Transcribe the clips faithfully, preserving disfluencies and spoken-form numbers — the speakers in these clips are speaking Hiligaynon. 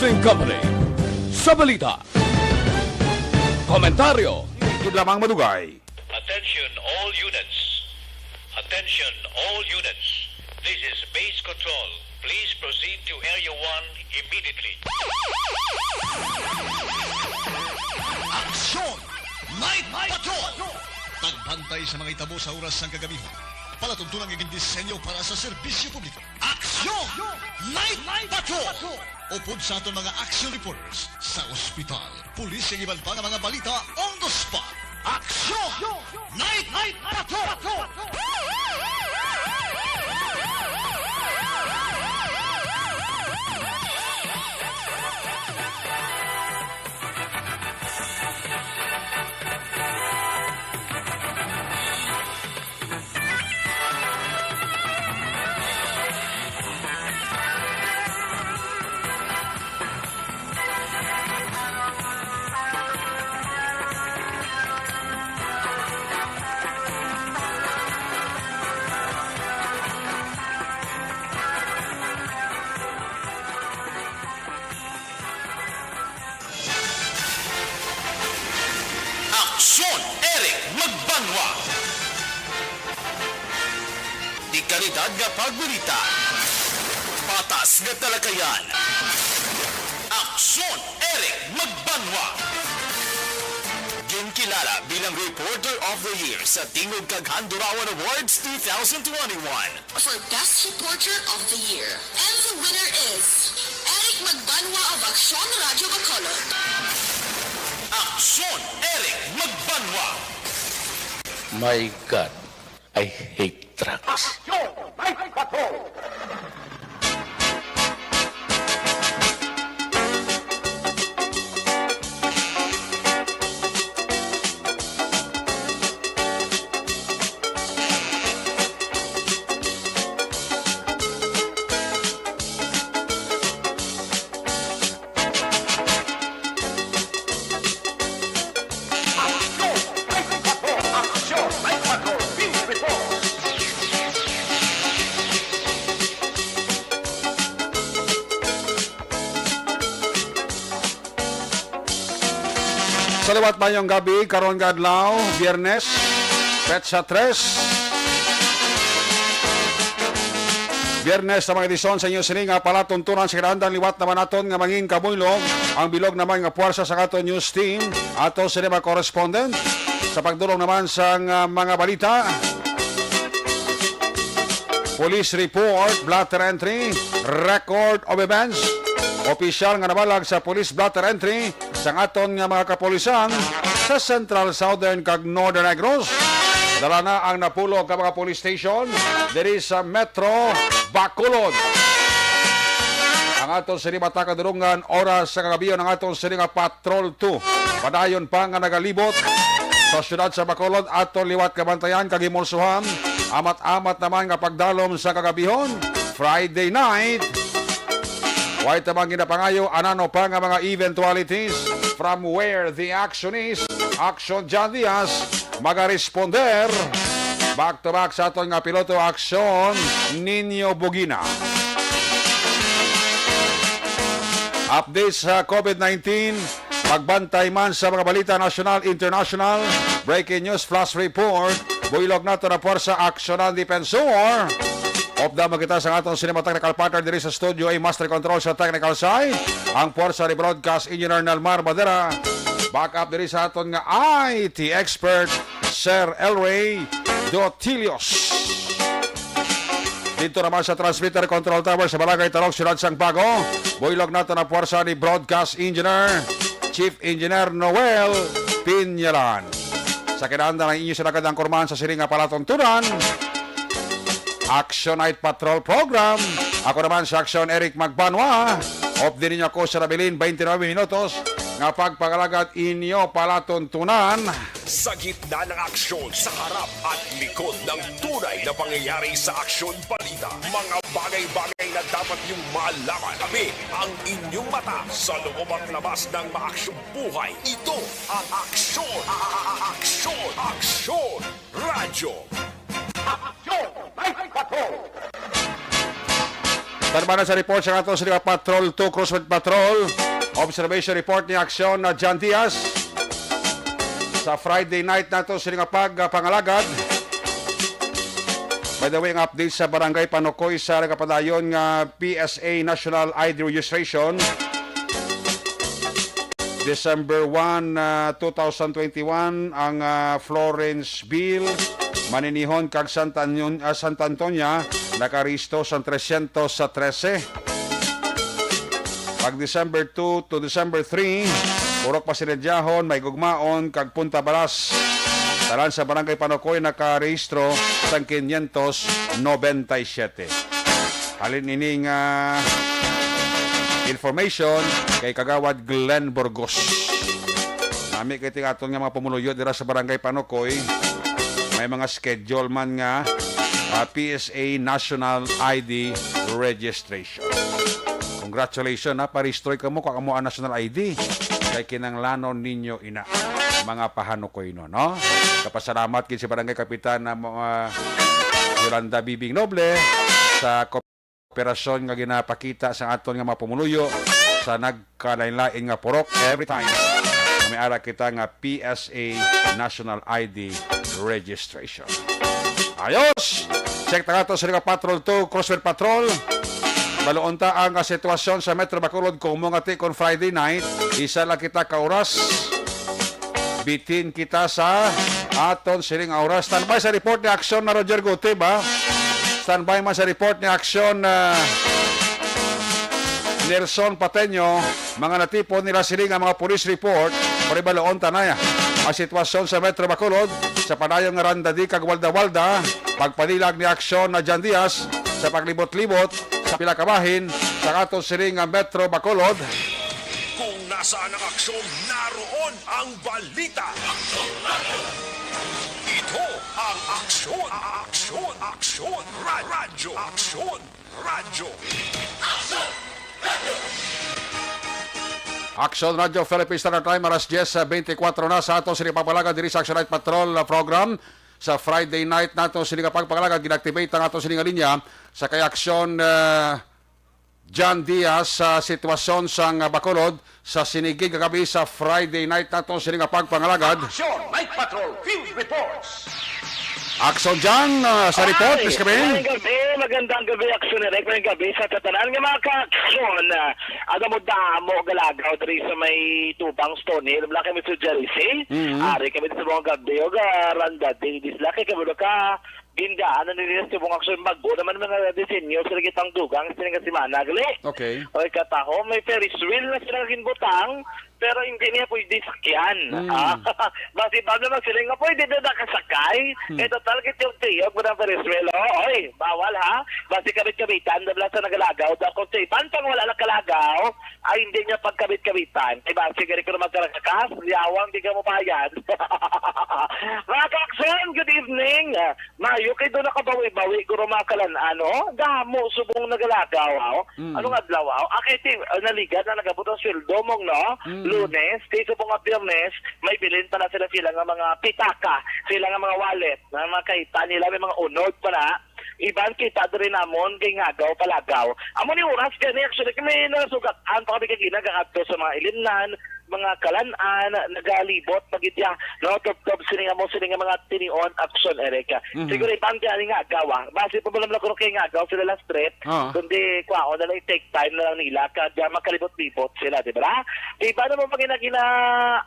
Company. Sa balita, komentaryo, gid lamang madugay. Attention all units. Attention all units. This is base control. Please proceed to Area one immediately. Aksyon! Night Patrol! Pagbantay sa mga hitabo sa oras sang kagabihon. Palatuntunan nga gindisenyo para sa serbisyo publiko. Aksyon! Night Patrol! Upod sa aton mga action reporters sa ospital, pulis, kag iban pa nga mga balita on the spot. Aksyon! Night Patrol! Aksyon, Eric Magbanwa. Di kalidad nga pagbalita. Patas nga talakayan. Aksyon, Eric Magbanwa. Ginkilala bilang Reporter of the Year sa Tingog kag Handurawan Awards two thousand twenty-one. For Best Reporter of the Year. And the winner is Eric Magbanwa of Aksyon Radio Bacolod. Aksyon, Eric Magbanwa. My God, I hate drugs. Aksyon! May Patrol! Sa liwat, mayong gabi, karon nga adlaw, Biyernes, petsa tres. Biyernes na mga edisyon sa inyo sini nga palatuntunan sa kinahanglan. Liwat naman naton nga mangin kabuylog ang bilog naman nga puwersa sa aton news team, ato sini mga correspondent sa pagdulong naman sa nga mga balita. Police report, blotter entry, record of events. Opisyal nga nabalag sa police blotter entry sang aton nga mga kapulisan sa Central, Southern, kag Northern Negros. Dala na ang napulo ka mga police station diri sa Metro Bacolod. Ang aton sini mata kadulungan, oras sa kagabion, ang aton sini nga Patrol two. Padayon pa nga nagalibot sa siyudad sa Bacolod, ato liwat kabantayan kag himulsuhan. Amat-amat naman nga pagdalom sa kagabihon, Friday night. Way tabang ginapangayo, anano pa nga mga eventualities from where the action is. Action John Diaz, magaresponder. Back to back sa aton nga piloto, Aksyon Nino Bugina. Update sa COVID nineteen, pagbantay man sa mga balita nasyonal, international, breaking news, flash report, buylog nato na puwersa, aksyonan, depensor. Update mo kita sa aton sini mga technical partner diri sa studio, A, master control sa technical side, ang puwersa ni broadcast engineer Nelmar Madera. Backup diri sa aton nga I T expert, Sir Elray Dotilios. Dito naman sa transmitter control tower sa Barangay Tarok, Siyudad sang Bago, buylog nato na puwersa ni broadcast engineer, Chief Engineer Noel Pinyalan. Sa kinahanglan ang inyo sila kadang kurman sa siring nga palatuntunan, Action Night Patrol Program. Ako naman sa Action, Eric Magbanwa. Update ninyo ako sa nabilin twenty-nine minutos nga pagpangalagad inyo palatuntunan. Sa gitna ng aksyon, sa harap at likod ng tunay na pangyayari sa aksyon balita, mga bagay-bagay na dapat niyong malaman. Kami ang inyong mata sa loob at labas ng maaksyong buhay. Ito ang Aksyon, Aksyon, Aksyon Radyo. Aksyon Night Patrol! Tanabanan sa report sa ato sini nga Patrol two Crossfire Patrol. Observation report ni Aksyon na John Diaz. Sa Friday night nato sini nga pagpangalagad. By the way, ang update sa Barangay Panukoy sa nagapadayon nga P S A National I D Registration. December one, ah, two thousand twenty-one, ang, ah, Florence Bill, Maninihon kag Santa Anyon-, ah, Santa Antonia, nakarehisto sang tresyentos sa trese. Pag December two to December three, Purok Pasinedyahon, Maigugmaon, kag Punta Balas. Tanan sa Barangay Panukoy nakarehistro sang quinientos noventa y siete. Halin ini nga information kay Kagawad Glenn Burgos. Nami kay ting aton nga mga pumuluyo dira sa Barangay Panukoy, may mga schedule man nga, ah, P S A National I D Registration. Congratulations, ha, parehistroy kamo kung amo ang national I D. Kay kinanglanon ninyo ina, mga Panukoynon, no? Kapasalamat gid si Barangay Kapitan na mga Yolanda Bibing Noble sa kooperasyon nga ginapakita sa aton nga mga pumuluyo sa nagkalain-lain nga purok every time na may ara kita nga P S A National I D Registration. Ayos! Check na nga to sa Liga Patrol two, Crossfire Patrol. Baluon ta ang, ah, sitwasyon sa Metro Bacolod, kung mo nga ti kon Friday night, isa lang kita ka oras. Bitin kita sa aton sining oras. Standby sa report ni Aksyon na Roger Gutib, ha? Standby man sa report ni Aksyon na Nelson Pateño. Mga natipon nila sini nga mga police report, pero ibaluon ta na ang sitwasyon sa Metro Bacolod, sa padayon nga Randa D kag Walda-Walda, pagpanilag ni Aksyon na John Diaz sa paglibot-libot sa pila ka bahin sa aton sini nga Metro Bacolod. Kung nasaan ang aksyon, naroon ang balita. Ito ang Aksyon, Aksyon, Aksyon, Ra-, Radyo, Aksyon, Radyo. Aksyon Radyo Philippine Standard Time, alas diyes bentikuwatro na sa aton sini pagpalagan diri sa Aksyon Night Patrol, uh, program. Sa Friday night nato sini nga pagpangalaga, gin-activate ang ato sini nga linya sa kay Aksyon, uh, John Diaz sa sitwasyon sang Bacolod sa sinigig nga gabi sa Friday night nato sini nga pagpangalagad. Action Night Patrol Field Reports. Action John, ah, sa report, Ay, Miss Kabing. Magandang gabi, magandang gabi, Action Eric. Magandang gabi sa tatanan nga mga ka-action. Ah, ano mo damo galagaw diri sa may Tubang Stone Hill. Wala kami sa Jersey. Mhm. Ari kami sa mga gabi, o ga Randa Davis. Laki kami ka Gingaan na nila sa subong aksyon, bago naman mga disenyo sa lagitang dugang sa nga semana, gali. Okay. Oy, kataho, may Ferris wheel na sila ginbutang, pero hindi niya pwede sakyan. Mm. Ah, basi ba naman sila nga pwede na nakasakay? Mm. Eh, total, kitiyog-tiyog mo ng Ferris wheel, oh. Oy, bawal, ha? Basi kabit-kabitan, dabla sa nagalagaw. Dako sa iban pang wala nakalagaw, ay hindi niya pagkabit-kabitan. Ay, basi gani ko na magkarakas, yawang di ka mo bayad. Mga ka-action, good evening. Maayo kay doon nakabawi-bawi, guro, mga kalan-an, no? Damo subong nagalagaw, aw. Mm. Anong adlaw, aw? Ah, kay ti-, ah, naligad na nagabot ang sweldo mong, no? Mm. Lunes, kay subong nga Biyernes, may bilin pa na sila, sila nga mga pitaka, sila nga mga wallet, na mga kaita nila, may mga unod pa na. Iban kita diri namon kay ngagaw palagaw. Amo ni oras gani, actually, kay may nasugat-an pa kami kagina, gaadto sa mga ilimnan, mga kalan-an, nagalibot pa gid ya, no? Tubtob sini nga mo, sini nga mga tinion, action, Eric. Mhm. Siguro iban kay ani ngagaw, ah. Basi pa mo lang ko kay ngagaw sila last trip, Oo. kundi kwaon na lang, take time na lang nila, kag, ah, makalibot-libot sila, di ba? Iba na mo pag ginagina,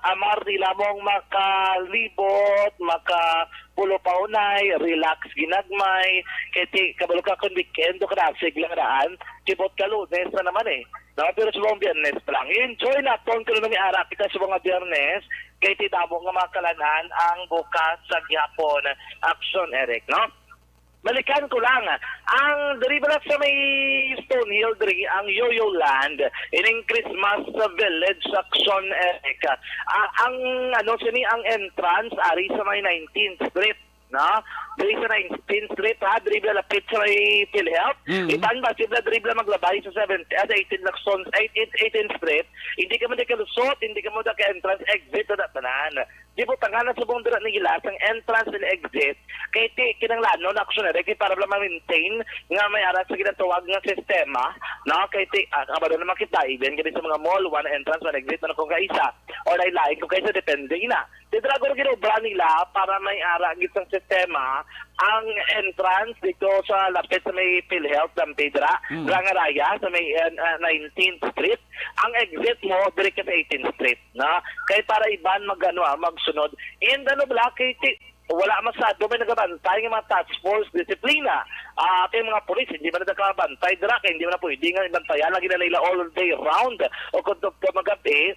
amar nila mong makalibot, maka pulo pa unay, relax ginagmay, kay ti, kabalo ka kung weekend o karasig lang raan, kibot ka Lunes na naman eh. No, pero subong Biyernes pa lang. Enjoy naton kuno nami ara kita subong nga Biyernes, kay ti damo nga mga kalan-an ang bukas sa gihapon. Action, Eric, no? Balikan ko lang, ang diri bala sa may Stone Hill diri, ang Yoyo Land, ining Christmas Village, Action, Eric. Ah, ang, ano, sini ang entrance ari sa may nineteenth Street, no? Diri sa nineteenth Street, ha, diri bala lapit sa may PhilHealth. Mm. Iban ba sila diri bala maglabay sa seventh, ah, sa eighteen Lacson, eight-, eight-, eighteenth Street? Hindi ka mo di kalusot, hindi ka mo da ka entrance, exit, sa tanan. gibutangan na subong dira nila sang entrance and exit, kay ti kinahanglanon na aksyon na kay para lang ma-maintain nga may ara sa ginatawag nga sistema, no? Kay ti, ah, kabalo naman kita, even kini sa mga mall, one entrance, one exit, ano kung kaisa, or ay lain kung kaisa, depende na. Ti dira guro ginobra nila para may ara gid sang sistema ang entrance dito sa lapit sa may PhilHealth San Pedro, Mm. Rangaraya, sa may, uh, nineteenth Street. Ang exit mo, diri ka sa eighteenth Street, na kay para iban mag, ano, ah, magsunod. And ano bala, kay ti-, wala masado may nagabantay nga mga task force disiplina. Ah, kay mga pulis, hindi man nakabantay dira, kay hindi man na pwede nga ibantayan lagi na nila all day round o kung to, to magabi.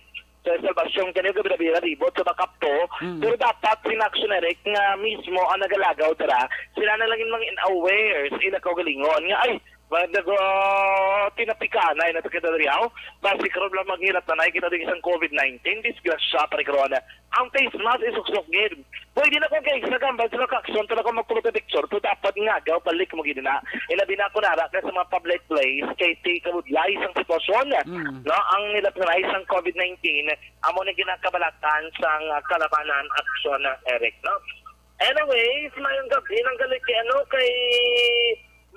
Sa Salvacion kani, gabi-gabi libot sa Bacapto. Mm. Pero dapat sinaksyon na rin nga mismo ang nagalagaw dira. Sila na lang yung mga aware sa ilang kaugalingon nga, ay, Mga dago, tinapikanay na kita diri, aw. Basi karon lang maghilak na nay kita diri sang covid nineteen. Disgrasya, pare, karon. Ang face mask isuksok gid. Pwede na kung kay sa gambal sa kakson talaga magtulo ka picture, pero dapat nga gaw balik mo gid na. Ilabi na ako nara ka sa mga public place kay ti kabudlay sang sitwasyon. Mm. No, ang nilapnay sang covid nineteen amo ni ginakabalatan sang, ah, kalabanan aksyon na, Eric, no? Anyways, mayong gabi nang galit kay ano, kay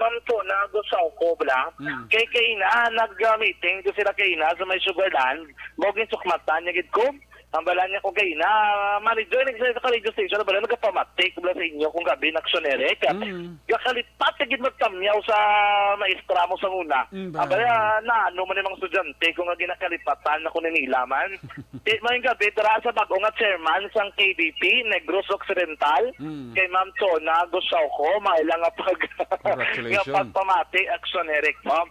Ma'am Tona Gusauco bala. Mm. Kay kaina nag-meeting ko sila kaina sa may Sugarland. Mo ginsukmatan niya gid ko. Ang bala niya ko kaina, manager nag sa radio station, bala nagapamati ko bala sa inyo kung gabi na aksyon, Eric. Mm. Gakalipat na gid magtamyaw sa maestra mo sa una. Mm, ba? Ang bala, na ano man yung mga estudyante ko nga ginakalipatan ako ni nila man. Di, mayong gabi, dira sa bag-o nga chairman sang K B P, Negros Occidental, Mm. kay Ma'am Chona Gusauco, may lang nga pag-, Congratulations. nga pagpamati, aksyon, Eric, no?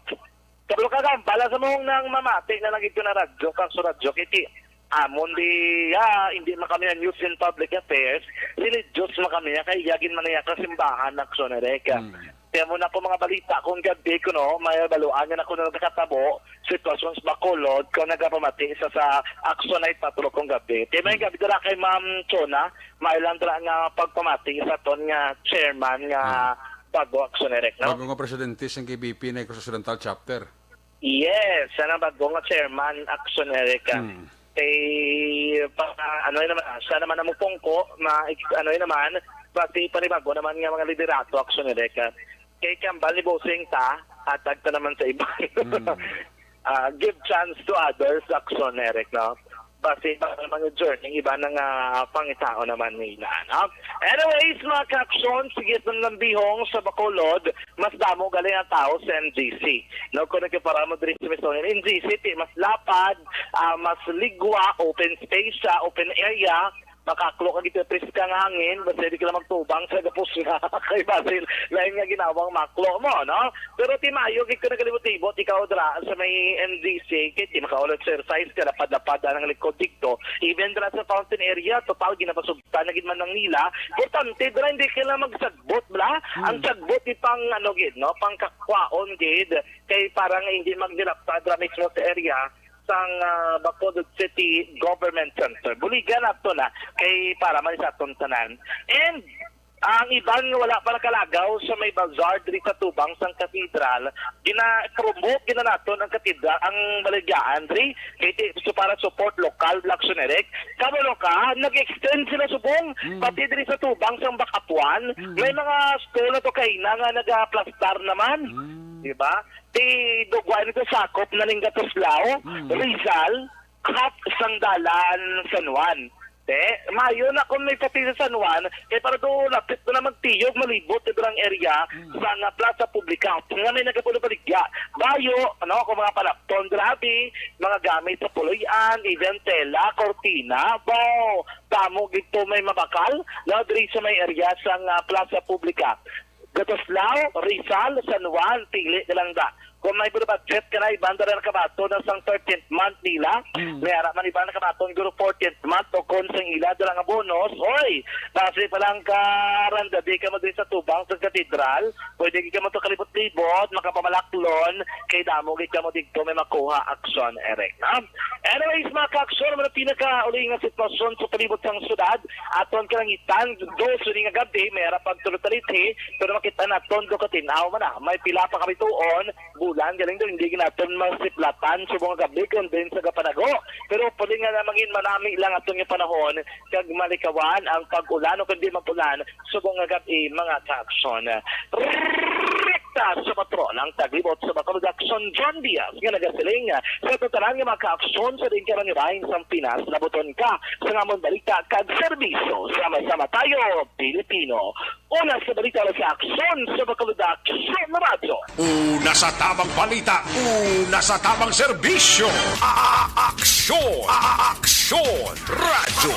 Kabalo ka, Gam, bala sa mong nang mamati na lang ito na radyo, kang sa radyo, kiti, amon di, ah, hindi man kami ang News and Public Affairs, religious man kami, kay yagin man niya kasimbahan, aksyon, Eric. Mm. Kaya mo na ko mga balita kung gabi ko, no, may baluan nga ako na nagkatabo, sitwasyon sa Bacolod, kung nagapamati sa, sa aksyon ay patro kung gabi. Kaya may gabi dala kay Ma'am Chona, may lang dala nga pagpamati sa ton nga chairman nga Hmm. bago aksyon, Eric, no? Bago nga presidente sa K B P na Occidental Chapter. Yes, sana bago nga chairman aksyon, Eric, ah. Hmm. Kay, pa, ano yun naman, ah, siya naman ang mupungko, ma, ano yun naman, pati panibago naman nga mga liderato aksyon, Eric, ah. Kay kambal ni Bossing ta, hatag ta naman sa iba. Mm. Ah, give chance to others, action, Eric, no? Basi iba naman yung journey, iba na nga pangitao naman nila, no? Anyways, mga ka-action, sige itong nambihong sa Bacolod, mas damo galing ang tao sa M G C. No, kung nagkapara mo diri sa Misones, M G C, ti, mas lapad, ah, mas ligwa, open space siya, open area, makaklo ka gid sa preska nga hangin, basta di ka lang magtubang sa gapos nga kay Basil, lain nga ginawang maklo mo, no? Pero ti mayo gid ko nagalibot-libot ikaw dra sa may M D C, kay ti makaon exercise ka, lapad-lapad ang likod dikto. Even dra sa fountain area, total ginapasugtan na gid man ng nila. Importante dra hindi ka lang magsagbot, bla? Ang Hmm. sagbot di pang ano gid, no? Pang kakwaon gid, kay parang hindi magdilapta dra mismo sa area sang, ah, Bacolod City Government Center. Buligan nato na kay para man sa aton tanan. And ang iban nga wala pa nakalagaw sa may bazaar diri sa tubang sang katedral, gina-promote gina naton ang katedral, ang baligyaan diri kay ti-, so para support lokal, Black Suneric. Kamo no ka, nag-extend sila subong Mm. pati diri sa tubang sang Bacatuan. Mm. May mga stall na to kay na nga nagaplastar naman. Mm. Di ba? Ti dugwa nito sakop na ning Gatuslao, Mm. Rizal, kap sang dalan San Juan. Te, mayo na kung may pati sa San Juan, kay para do lapit na lang magtiyog, malibot sa ilang area Mm. sa nga Plaza Publica nga may nagapulo baligya. Bayo, ano, kung mga palapton, grabe, mga gamit sa puloy-an, even tela, kortina, bao, tamo gito may mabakal, no, diri sa may area sa nga Plaza Publica. Gatuslao, Rizal, San Juan, pili na lang da. Kung may budget ka na, iban dara nakabaton na sang thirteenth month nila. Mm. May ara man iban nakabaton guro fourteenth month o kung sang ila dara nga bonus. Oy, base pa lang ka randa di ka mo diri sa tubang sa katedral. Pwede gid ka mo to kalibot-libot, makapamalaklon, kay damo gid ka mo dito may makuha aksyon, Eric. Ha? Anyways, mga ka-aksyon, naman ang pinakauli nga sitwasyon sa palibot sang syudad. Aton kalangitan, do sini nga gabi, may ara pagtulog-talithi, pero makita naton do katinaw man na. May pila pa kami tuon, Ulan, galing daw, hindi naton masiplatan subong nga gabi kung din sa kapanago. Pero pwede nga na mangin manami lang aton nga panahon, kag malikawan ang pag-ulan o kundi mag-ulan subong nga gabi, mga kaaksyon. Rekta sa patrol ang taglibot sa Bacolod Aksyon, John Diaz, nga nagasiling sa tanan nga mga kaaksyon sa diin ka man nga bahin sang Pinas, labuton ka sa amon balita kag serbisyo. Sama-sama tayo, Pilipino. Una sa balita, sa aksyon sa Bacolod Aksyon Radyo. Una sa tabang balita, una sa tabang serbisyo. A-, a-, aksyon, a-, a-, aksyon, radyo.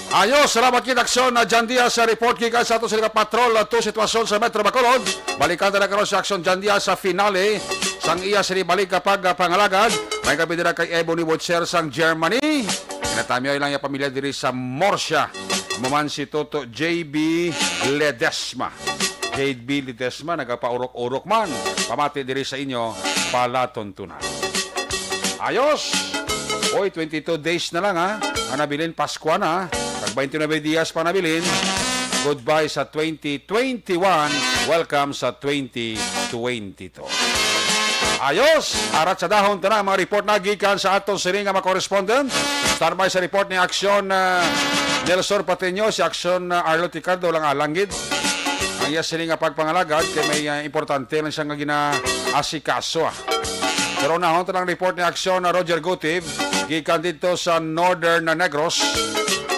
Ayo, salamat kita, aksyon na John Diaz sa report gikan sa ato sila ka patrol, uh, to sitwasyon sa Metro Bacolod. Balikan ta na karon sa aksyon John Diaz sa finale sang iya sini balik kapag, uh, pangalagad. May gabi dira kay Ebony Butcher sang Germany. Kinatamyo lang yung pamilya diri sa Murcia. Amo man si Toto J B Ledesma. J B Ledesma, nagapaurok-urok man. Pamati diri sa inyo, palatuntunan. Ayos! Oy, twenty-two days na lang, ha? Ang nabilin, Paskwa na. Tag twenty-nine dias pa nabilin. Goodbye sa twenty twenty-one. Welcome sa twenty twenty-two. Ayos! Arat sa dahon, tanan mga report na gikan sa aton sini nga mga correspondent. Start by sa report ni Aksyon, ah, Nelson Patino, si Aksyon, ah, Arlo Ticardo lang alanggid. Ang iya sini nga pagpangalagad kay may, ah, importante lang siya nga ginaasikaso, ah. Pero nahon ta lang report ni Aksyon na Roger Gutib, gikan dito sa Northern Negros.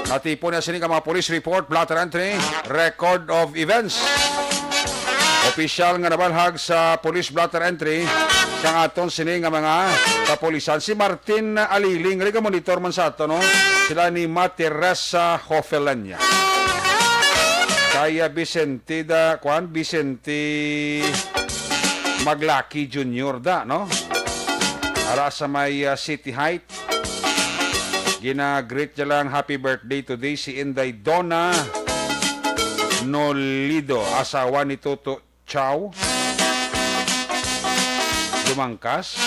Natipon niya sini nga mga police report, blotter entry, record of events. Opisyal nga nabalhag sa police blotter entry sang aton sini nga mga kapulisan. Si Martin Aliling, rin ka monitor man sa ato, no? Sila ni Ma Teresa Hofelanya. Kaya Vicente da, kwan, Vicente Maglaki Junior da, no? Ara sa may, ah, City Height. Gina-greet niya lang, "Happy birthday today," si Inday Donna Nolido, asawa ni Toto Chow. Lumangkas.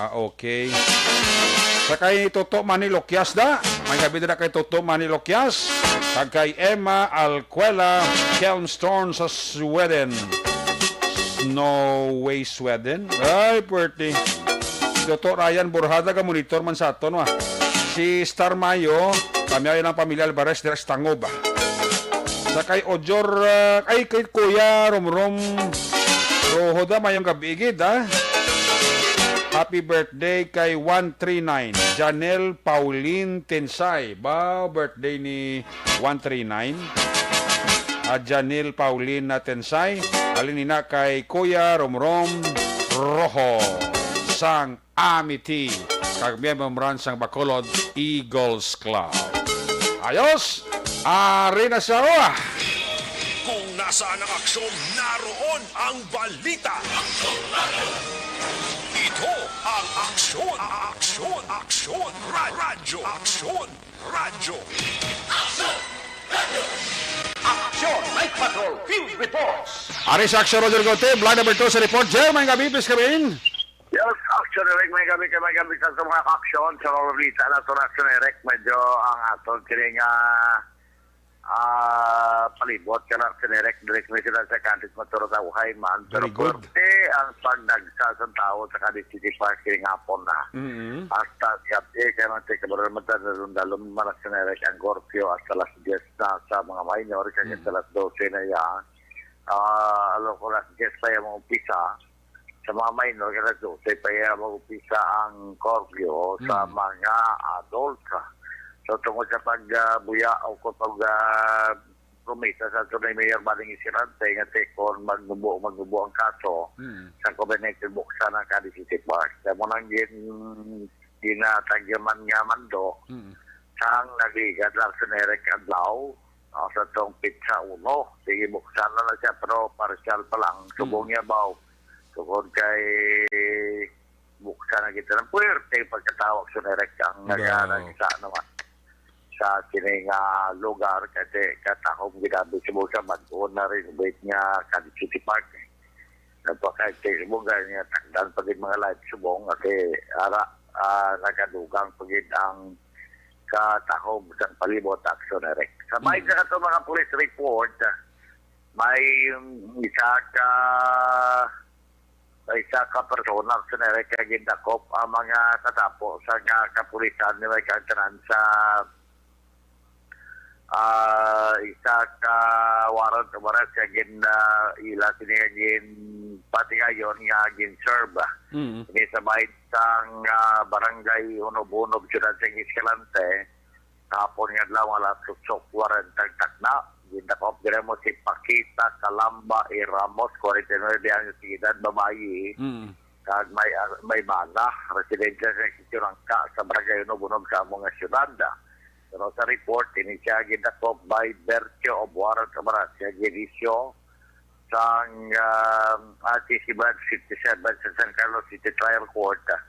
Ah, okay. Sa kay Toto Manny Loquias da. May gabi na kay Toto Manny Loquias. Kag kay Emma Alcuela Kelmstorm sa Sweden. Norway, Sweden. Ay, pwerte. Doktor Ryan Borjada, ka monitor man sa aton, wa. Si Star Mayo, kami ay ng pamilya Alvarez, dira sa Tangob, ah. Sa kay Ojor, ah, ay, kay Kuya Romrom Rohoda, mayong gabi, gid, ah. Happy birthday kay one three nine, Janelle Pauline Tensay. Ba, birthday ni one three nine. Ah, Janelle Pauline na Tensay. Halin nina kay Kuya Romrom Roho sang Amity, kag miyembro man sang Bacolod Eagles Club. Ayos! Ari na siya, oh! Kung nasaan ang aksyon, naroon ang balita. Ito ang Aksyon, Aksyon, Aksyon, Ra-, Radyo Aksyon, Radyo. Aksyon, Night Patrol, Field Reports. Ari sa Aksyon, Roger Gote, blind number two sa report. Jer, may gabi, please, kami. Yes, Aksyon, Eric, may gabi kay may gabi sa, sa mga aksyon, sa mga balita na sa Aksyon, Eric. Medyo ang aton kining, ah, ah, palibot ka na, Aksyon, Eric. Direct may sila sa kantis maturo sa uhay man. Pero Very good. Pwerte ang pagdagsa sa tao sa Cadiz City Park kining hapon na. Mm-hmm. Hasta gabi, kaya man, tika, bro, naman tayo, dalom man, Aksyon, Eric, ang curfew hasta alas diyes na sa mga minor, kaya Mm. hasta alas dose na yan. Ah, alo ko, alas diyes pa yung umpisa. Sa mga minor, alas dose pa iya mag-umpisa ang curfew. Sa Mm. mga adult. So, tungod sa pag, ah, buya o kung pag, ah, promesa sa tunay Mayor Manny Escalante nga te kon magnubo, magnubo ang kaso, Mm. sa COVID nineteen, buksan ang Cadiz City Park. Kaya mo nang gin-, ginatagyaman nga mando, Mm. sang nagligad lang sa Eric Adlaw, ah, sa tong pitsa uno. Sige, buksan na lang siya, pero partial pa lang. Subong Mm. niya ba, tungod kay buksan na kita ng puwerte, pagkatawag sa Eric ang Wow. nagana sa ano man, sa kini nga lugar, kasi katahom ginabi sa mga mag-on na rin, wait nga, Cadiz City Park. Nagpakain sa Facebook, kaya niya takdan pa din mga live subong, kasi ara, ah, nagadugang pa gid ang sa tahob sang palibot, Action Direct. Sa bahin Mm. sa ato mga police report, may, um, isa ka, may isa ka persona, Action Direct, nga gindakop ang mga katapo sa ka-, kapulisan ni may kaangtanan sa, ah, isa ka warrant of arrest nga gin, ah, ila sini nga ginpatigayon nga gin-serve. Mm. Ini sa bahin sang, ah, Barangay Hunob-Hunob, Siyudad sang Escalante. Kahapon nga adlaw, alas otso kwarenta ang takna, gindakop diri mo si Pakita Kalamba E. Ramos, kwarenta y nuebe anyos de edad, babayi, Mm. kag may, may bana, residente sa Sitio Rangka, sa Barangay Hunob-Hunob sa amo nga siyudad. Pero sa report, ini siya gindakop by virtue of warrant of arrest, siya gin-issue sang, ah, R T C Branch fifty-seven sa San Carlos City Trial Court, ah,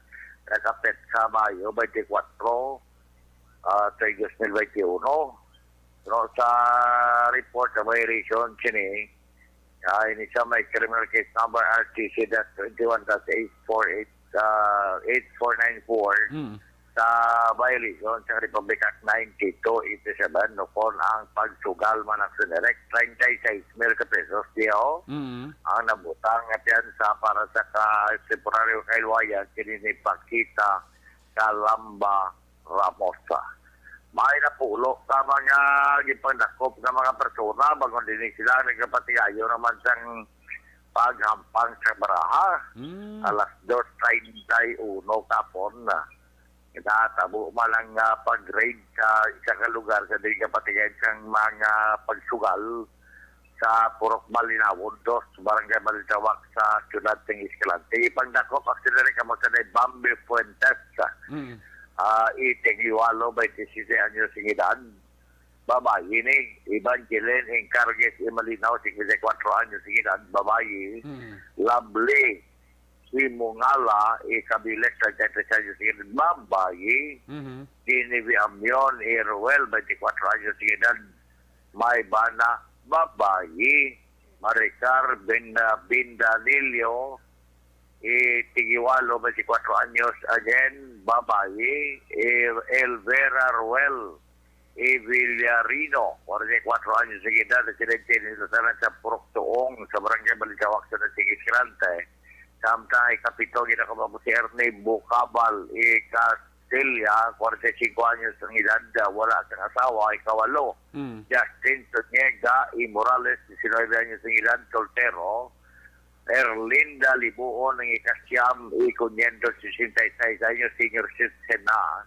nakapit sa Mayo twenty-four, ah, tuig dos mil benti uno. Pero sa report sa violation sini, ah, ini siya may criminal case number R T C dash twenty-one dash eight four eight, ah, eight four nine four Mm. sa violation sa Republic Act ninety-two eighty-seven, ukon ang pagsugal man, Action Direct, treinta y seis mil ka pesos, diyo, Mm. ang nabutang nga piyansa para sa ka-, temporaryo kahilwayan kini ni Pakita Kalamba Ramos. May napulo ka mga gipangdakop nga mga persona, bangod dinhi sila nagapatigayon naman sang paghampang sa baraha. Mm. Alas dos treinta y uno kapon na. Natabo man ang, ah, pag-raid sa isa ka lugar sa dili kapatigayon sang mga pagsugal sa Purok Malinawon dos, Barangay Balintawak sa siyudad sang Escalante. Ipangdakop, Action Direct, kamo sa Bambi Fuentes, Mm. ah, itig iwalo, twenty-seven anyos sing edad. Babayi ni Evangeline Encarguez Imalinaw, singkwenta y kuwatro anyos sing edad, babayi. Mm. Lovely Simungala, Ikabiles, treinta y tres anyos sing edad, babayi. Mhm. Genevieve Amion Iruel, twenty-four anyos sing edad, may bana, babayi. Maricar Ben-, Bindanillo, eh, tigiwalo, twenty-four anyos, again, babayi. Eh, Elvera Ruel, eh, Villarino, forty-four anyos sing edad, residente ni Lusanan sa Purok Tuong, sa Barangay Balintawak, sa Nasig Escalante. Samtang ikapito, ginakumako si Ernie Bucabal, eh, Castilla, forty-five anyos ang edad, ah, wala sang asawa, ikawalo. Mm. Justin Tuniega, eh, Morales, diecinueve anyos ang edad, soltero. Erlinda Libuon ang ikasyam, i quinientos sesenta y seis anyos, senior citizen na.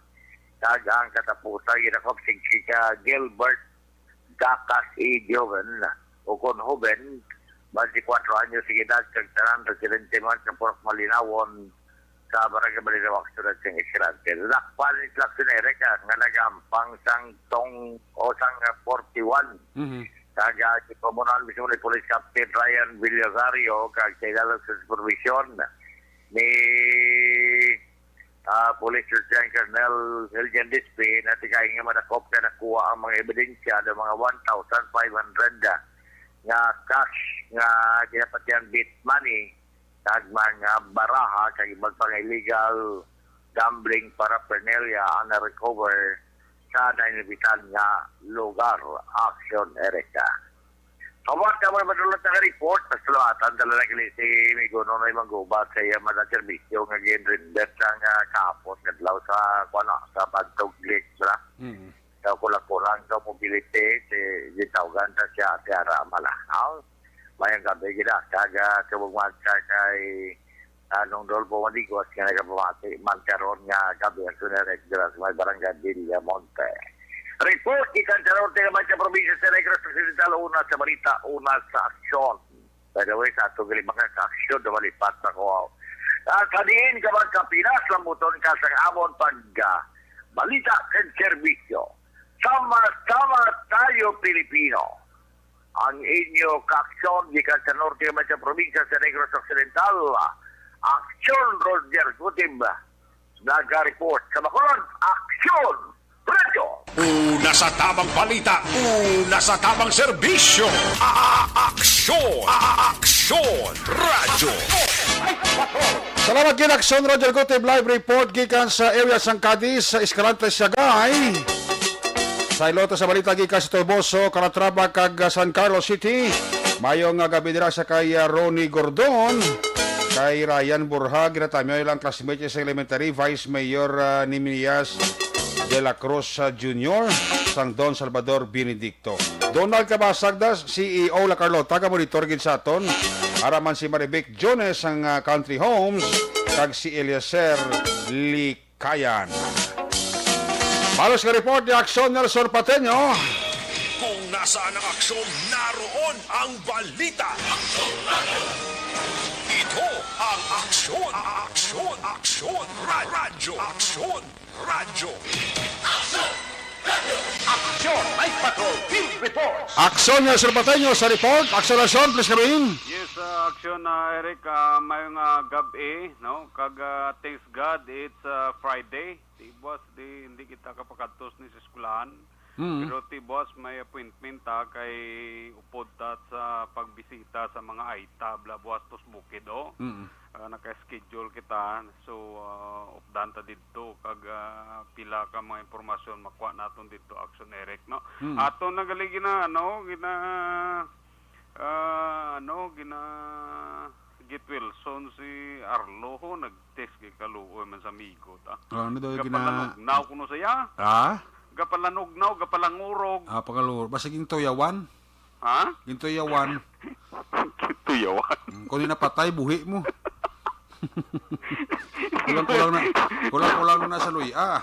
Kag ang katapusan, ginakop si Chica Gilbert Dacas E. Joven, o kon Joven, twenty-four anyos sing edad, kag tanan residente man sa Purok Malinawon, sa Barangay Balintawak, siyudad sang Escalante. Dakpan ni Clarkson Eric, ah, nga nagampang sang tong o sang, ah, forty-one. Mhm. Kag, ah, si Pamunuan mismo ni Police Captain Ryan Villasario, kag sa ilalim sa supervision ni, ah, Police Lieutenant Colonel Elgin Dispe, natigayon nga madakop nga nakuha ang mga ebidensya, ang mga one thousand five hundred nga cash nga ginapatihan bit money, kag mga baraha kag iban pang illegal gambling paraphernalia ang na-recover sa nainibitan nga lugar. Action Erika. Huwat ka mo naman ulit nga report, pasalamatan talaga kini si Migo Nonoy Manggubat sa iya man ang serbisyo nga gin-render sang, ah, kahapon nga adlaw sa, kuwan, sa Bantog Lake, bra? Mm. Sa kulang-kulang sa mobility, si, gitawgan ta siya, Ate Ara Mala. Aw, mayang gabi gid, ah, kag, ah, kabugwan sa kay, ah, Nong Dolfo Mandigos nga nagapamati man karon nga gabi ang sunerek dira sa may barangay Villamonte. Report gikan sa norte nga may sa probinsya sa Negros Occidental, una sa balita, una sa aksyon. By the way, sa ato gali mga kaaksyon, dumalipat na ko. Ah, sa diin ka man sa Pinas, lambuton ka sa amon pag, ah, balita kag serbisyo. Sama-sama tayo, Pilipino. Ang inyo kaaksyon gikan sa norte man sa probinsya sa Negros Occidental. Aksyon, Roger Gutib. Naga-report sa Bacolod. Aksyon! Radyo! Una sa tamang balita, una sa tamang serbisyo. A-, a-, aksyon! A-, a-, aksyon! Radyo! Salamat gid, Aksyon Roger Gutib, live report gikan sa area sang Cadiz, sa Escalante, Siagay. Sa iloto sa balita gikan sa Toboso, Calatrava kag, ah, San Carlos City. Mayo nga gabi dira sa kay, ah, Ronnie Gordon, kay Ryan Borja, ginatamyo ilang classmate sa elementary, Vice Mayor, ah, Niminias de la Cruz, ah, Junior, sang Don Salvador Benedicto. Donald Cabasag, da, C E O La Carlota, gamonitor gid sa aton. Ara man si Marivic Jones sang, ah, Country Homes, kag si Eliezer Likayan. Balos nga report ni Aksyon Nelson Pateño. Kung nasaan ang aksyon, naroon ang balita. Ito ang Aksyon, Aksyon, Aksyon, Ra-, Radyo, Aksyon, Radyo. Aksyon, Night Patrol, Field Reports. Aksyon Nelson Pateño sa report. Aksyon Nelson, please come in. Yes, uh, Aksyon, uh, Eric, uh, may nga gab-i, no? Kag, uh, thanks God, it's, uh, Friday. Di buwas, di, hindi kita kapakadtos ni sa eskwelahan. Mm. Pero ti buwas may appointment ta kay upod ta sa pagbisita sa mga aita, bla buwas tos bukid, oh. Mm. Ah, naka-schedule kita. So, ah, updan ta didto kag, ah, pila ka mga impormasyon makuha naton didto, Action Eric, no? Mm. Ato na gali gina, ano, gina, ah, ano, gina, Git Wilson si Arlo, ho, nag-text kay kaluoy man sa amigo ta. Ah, ano daw yung gina- Gapalanugnaw kuno saya. Ah? Gapalanugnaw, gapalangurog. Ah, pangalur. Basta gintuyawan. Ha? Gintuyawan. Gintuyawan. Mm, kung di napatay, buhi mo. Kulang-kulang na, kulang-kulang na sa luya.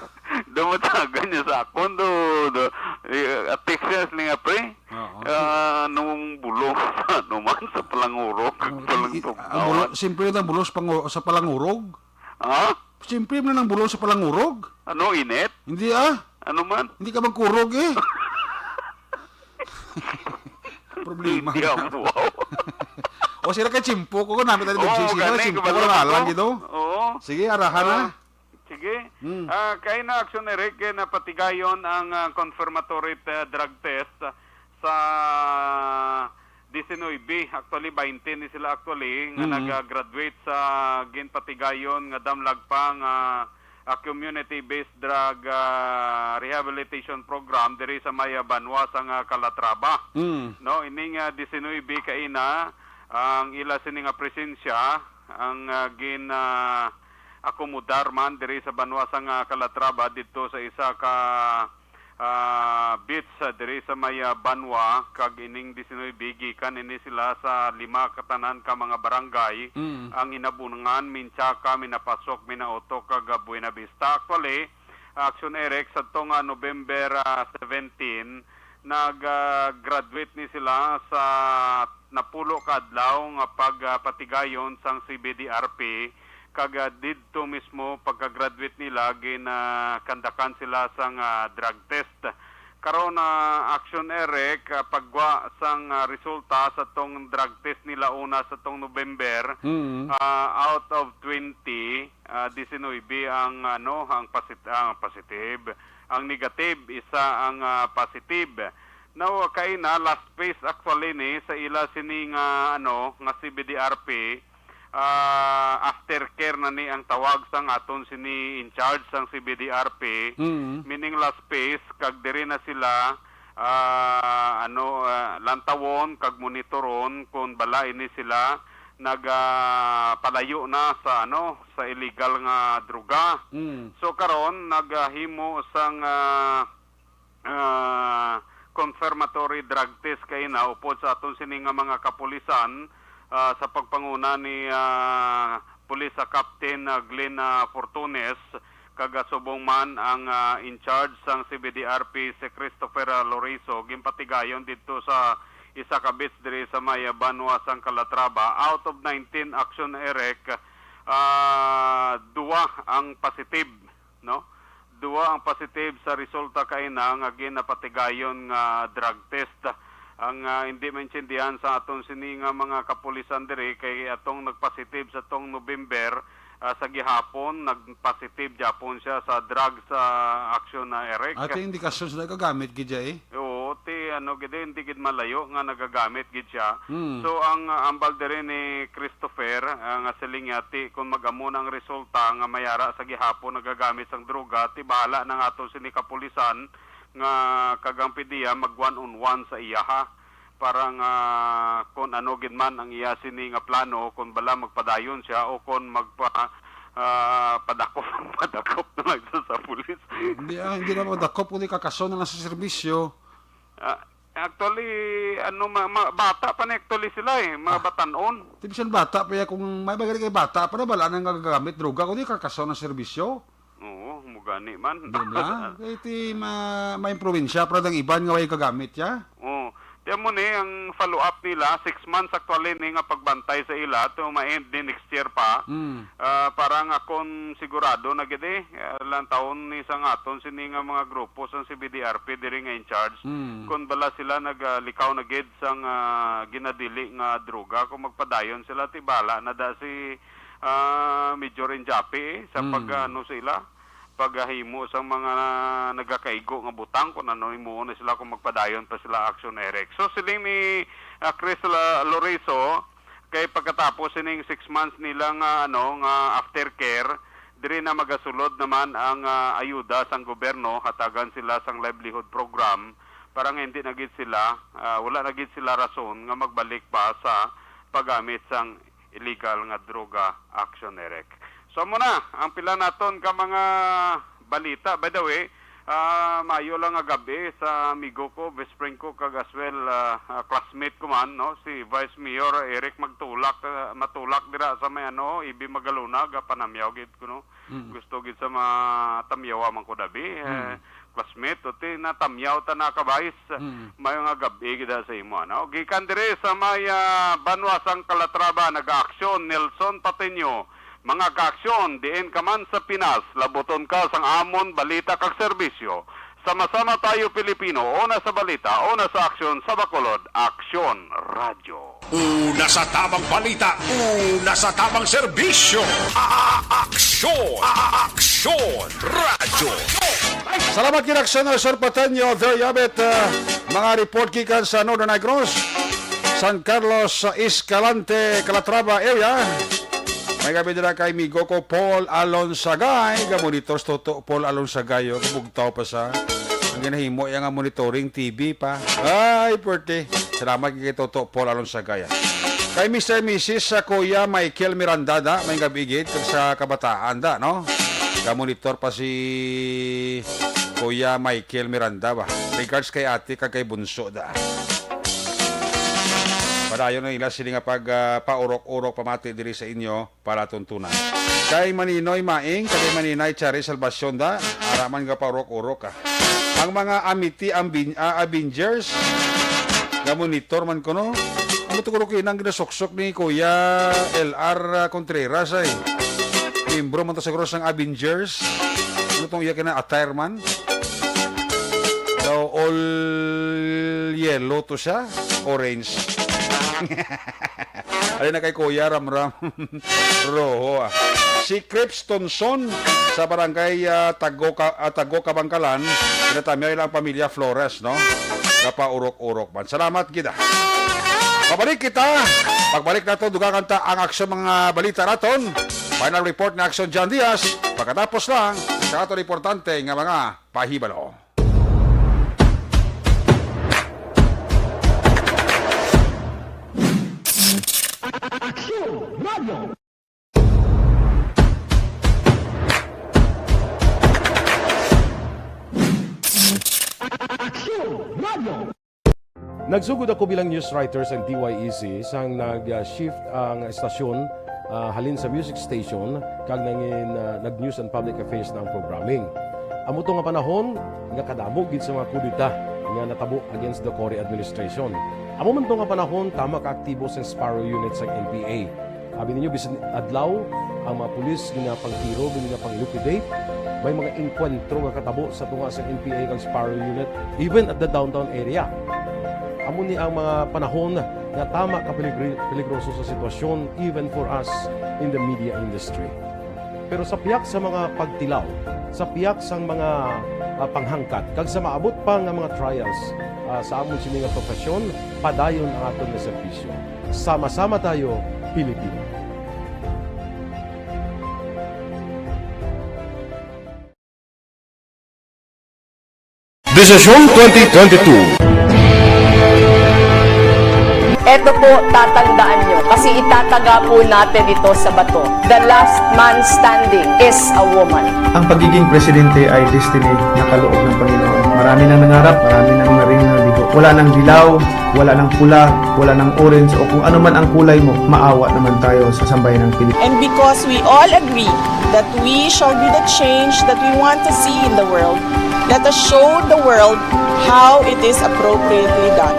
Dumatagan niya sa akon, do, do. Eh, text niya sila nga, pre. Oo. Ah, nung bulong sa, ano man, sa palangurog, Ang, palang i-, tugnawan. Ang bulo-, siyempre, ang bulos pangu-, sa palangurog. Ha? Siyempre, man ang bulos sa palangurog. Ano, init? Hindi, ah. Ano man? Hindi ka magkurog, eh. Problema. Hindi ako, wow. O, sila kay Chimpo. Kung namin tayo Oo, Chimpo, gani, Chimpo, kabalo wala ko. Lang, gito. Oo. Sige, arahan na. Ah, sige. Hmm. Ah, kay na Action Eric, eh, napatigayon ang, ah, confirmatory te-, drug test sa disinuybe. Actually, baynte ni sila actually nga Mm. nag-graduate sa ginpatigayon nga damlag pa nga, ah, community-based drug, ah, rehabilitation program diri sa may, ah, banwa sang, ah, Calatrava. Mm. No, ining, ah, disinuybe kaina ang ila sini nga presensya ang, ah, gin, ah, akomodar man diri sa banwa sang, ah, Calatrava didto sa isa ka ah, beach, ah, diri sa may, ah, banwa, kag ining disinuybe, gikan ini sila sa lima ka tanan ka mga barangay, Mm. ang Hinabungan, Menchaca, Minapasok, Minauto, kag, ah, Buenavista. Actually, Action Eric, sadto nga November, ah, seventeen, nag, ah, graduate ni sila sa napulo ka adlaw nga pag, ah, patigayon sang C B D R P, kag, ah, didto mismo pagka-graduate nila ginakandakan sila sang, ah, drug test. Karon, ah, Action Eric, ah, paggwa sang, ah, resulta sa tong drug test nila una sa tong November, Mm. ah, out of twenty, ah, disinuybe ang, ano, ang posit-, ang positive. Ang negative, isa ang, ah, positive. Now, kaina, last phase actually ni sa ila sini nga, ano, nga C B D R P, ah, aftercare na ni ang tawag sang aton sini in charge sang C B D R P, Mm. meaning last phase, kag diri na sila, ah, ano, ah, lantawon kag monitoron kung bala ini sila nag, ah, palayo na sa, ano, sa illegal nga droga. Mm. So, karon, naghimo sang, ah, ah, confirmatory drug test kaina upod sa aton sini nga mga kapulisan, ah, sa pagpanguna ni, ah, Police, ah, Captain, ah, Glenn, ah, Fortunes, kag, ah, subong man ang, ah, in charge sang C B D R P, si Christopher, ah, Loriso, ginpatigayon didto sa isa ka beach diri sa may, ah, banwa sang Calatrava. Out of nineteen, Action Eric, ah, duwa ang positive, no? Duwa ang positive sa resulta kaina nga ginapatigayon nga drug test. Ang, ah, hindi maintindihan sa aton sini nga mga kapulisan diri kay atong nagpositive sa tong November, ah, sa gihapon, nagpositive gyapon siya sa drug sa Action na Eric. Ato yung indikasyon sila gagamit gid siya, eh. Oo, ti, ano gid, hindi gid malayo nga nagagamit gid siya. Hmm. So, ang, ah, ambal diri ni Christopher, ah, nga siling niya, ti, kung mag-amo na ang resulta nga mayara sa gihapon nagagamit sang droga, ti bahala na nga ato sini kapulisan nga kag ang PDEA mag one on one sa iyaha para nga kung ano gid man ang iya sini nga plano, kung bala magpadayon siya o kung magpa-, ah, padakop, padakop na lang sa, sa pulis. Hindi, ah, hindi na madakop, kundi kakaso na lang sa serbisyo. Ah, actually, ano, ma-, ma-, bata pa ni actually sila eh, mga Ah. batanon. Di bisan bata pa ya, kung may bagay kay bata pa na, bala na nga gagamit droga, kundi kakaso na serbisyo. Oo, mo gani man. Di ba? Kay ti ma-, may probinsya, pero ang iban nga way kagamit ya. Oo. Tiyan mo ni, ang follow-up nila, six months actually ni nga pagbantay sa ila, to ma-end ni next year pa. Mm. Ah, para nga kung sigurado na gid eh, ah, lang taon ni sa nga aton sini nga mga grupo sang C B D R P diri nga in charge. Mm. Kung bala sila naglikaw na gid sang, ah, ginadili nga droga, kung magpadayon sila, ti bala na da si, ah, Major Injapi eh, sa Mm. pag, ano, sa ila, paghahimo sang mga nagakaigo nga butang, kung ano, himuon na sila kung magpadayon pa sila Action Eric. So, siling ni, ah, Chris La-, Lorezo, kay pagkatapos sining six months nila nga, ano, nga aftercare, diri na magasulod naman ang, ah, ayuda sang gobyerno, hatagan sila sang livelihood program, para nga hindi na gid sila, ah, wala na gid sila rason nga magbalik pa sa paggamit sang illegal nga droga, Action Eric. So, amo na ang pila naton ka mga balita. By the way, ah, maayo lang nga gab-i sa amigo ko, best friend ko, kag as well, ah, ah, classmate ko man, no, si Vice Mayor Eric Magtulak, ah, Matulak dira sa may, ano, E B Magalona, gapanamyaw gid ko, no. Mm. Gusto gid sa matamyawa man ko dabi, eh, Mm. classmate, o ti natamyaw ta na ka, Vice. Mm. Maayo nga gab-i gid sa imo, ano. Gikan diri sa may, ah, banwa sang Calatrava, nagaaksyon Nelson Patino. Mga kaaksyon, diin ka man sa Pinas, labuton ka sang amon balita kag serbisyo. Sama-sama tayo, Pilipino, una sa balita, una sa aksyon, sa Bacolod, Aksyon Radyo. Una sa tamang balita, una sa tamang serbisyo. A-, a-, aksyon. A-, a-, aksyon. Radyo. Salamat gid, Aksyon Nelson Patino. There you have it, uh, mga report gikan sa Northern Negros, San Carlos, sa Escalante, Calatrava area. May gab-i dira kay amigo ko, Paul Alonsagay. Gamonitor si Toto Paul Alonsagay, oh, kabugtaw pa sa ang ginahimo iya nga monitoring T V pa. Ay, pwerte. Salamat kay Toto Paul Alonsagay, ah. Kay Mister Missus sa Kuya Michael Miranda, da, may gab-i gid sa kabataan, da, no? Gamonitor pa si Kuya Michael Miranda ba. Regards kay ate kag kay bunso, da. Padayon na nila sini nga pag, ah, paurok-urok pamati diri sa inyo, palatuntunan. Kay Maninoy Maing, kay Maninay Chari Salvacion, da, ara man nga paurok-urok, ah. Ang mga Amity Ambin-, ah, Avengers, nga monitor man kuno. Ano to kuno kinang ginasuksok ni Kuya L R Contreras ay? Membro man to siguro sang Avengers. Ano tong iya kina attire man? Daw all yellow to siya, orange. Alin na kay Kuya Ramram Roho, ah. Si Crips Tonson sa barangay, ah, Tago Ka-, ah, Tago Kabangkalan, ginatamyaw ilang pamilya Flores, no? Napaurok-urok man. Salamat gid, ah. Pabalik kita. Pagbalik nato, dugangan ta ang aksyon, mga balita naton. Final report ni Aksyon John Diaz. Pagkatapos lang sa aton importante nga mga pahibalo. Aksyon Radio. Aksyon Radio. Nagsugod ako bilang news writer sa D Y E C sang nag-shift ang estasyon, ah, halin sa music station kag nangin-, ah, nag-news and public affairs na ang programming. Amo to nga panahon nga kadamo gid sa mga kudeta nga natabo against the Cory administration. Amo man to nga panahon tama ka aktibo sang Sparrow Unit sang N P A. Abi ninyo, bisan adlaw, ang mga pulis ginapangtiro, ginapang-liquidate. May mga engkwentro nga katabo sa tunga sa N P A kag Sparrow Unit, even at the downtown area. Amo ni ang mga panahon nga tama ka peligri-, peligroso sa sitwasyon, even for us in the media industry. Pero sa pihak sa mga pagtilaw, sa pihak sang mga, ah, panghangkat, kag sa maabot pa nga mga trials, ah, sa amon sini nga profesyon, padayon ang aton nga serbisyo. Sama-sama tayo, Pilipino. Desisyon twenty twenty-two. Eto po, tatandaan nyo, kasi itataga po natin ito sa bato. The last man standing is a woman. Ang pagiging presidente ay destiny na kaloob ng Panginoon. Marami nang nangarap, marami nang naring naligo. Wala nang dilaw, wala nang pula, wala nang orange, o kung ano man ang kulay mo, maawa naman tayo sa sambayan ng Pilipinas. And because we all agree that we shall be the change that we want to see in the world, let us show the world how it is appropriately done.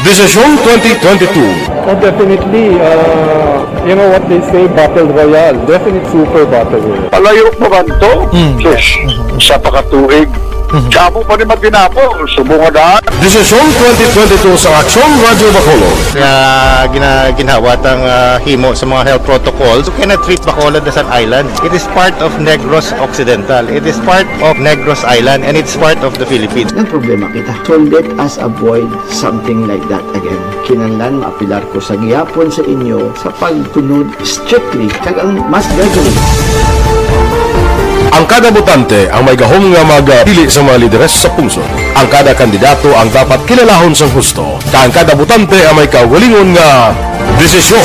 Desisyon twenty twenty-two. Oh, definitely. Uh, you know what they say, battle royale. Definite super battle royale. Palayo pa man to? Mm. Sus, isa pa ka tuig. Mhm. Damo pa ni matinapol, subong nga daan. Desisyon twenty twenty-two sa Aksyon Radyo Bacolod. Nga gina-, ginhawat ang, ah, himo sa mga health protocols. You cannot treat Bacolod as an island. It is part of Negros Occidental. It is part of Negros Island, and it's part of the Philippines. Ang problema kita. So let us avoid something like that again. Kinahanglan maapilar ko sa gihapon sa inyo sa pagtunod strictly kag ang mas gathering. Ang kada botante ang may gahom nga magpili sa mga lideres sa pungsod. Ang kada kandidato ang dapat kilalahon sang husto, kag ang kada botante ang may kaugalingon nga desisyon.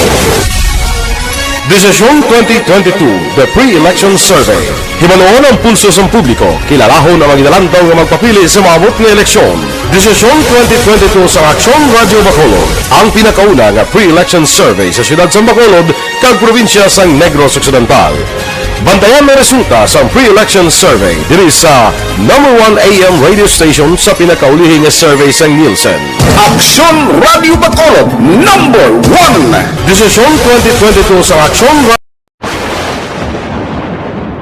Desisyon twenty twenty-two, The Pre-Election Survey. Hibaluon ang pulso sang publiko, kilalahon ang mga ginalantaw nga magpapili sa maabot nga eleksyon. Desisyon twenty twenty-two sa Aksyon Radyo Bacolod, ang pinakauna nga pre-election survey sa siyudad sang Bacolod kag probinsya sang Negros Occidental. Bantayan ang resulta sang pre-election survey diri sa number one A M radio station sa pinakaulihi nga survey sang Nielsen. Aksyon Radyo Bacolod, number one. Desisyon twenty twenty-two sa Aksyon Ra-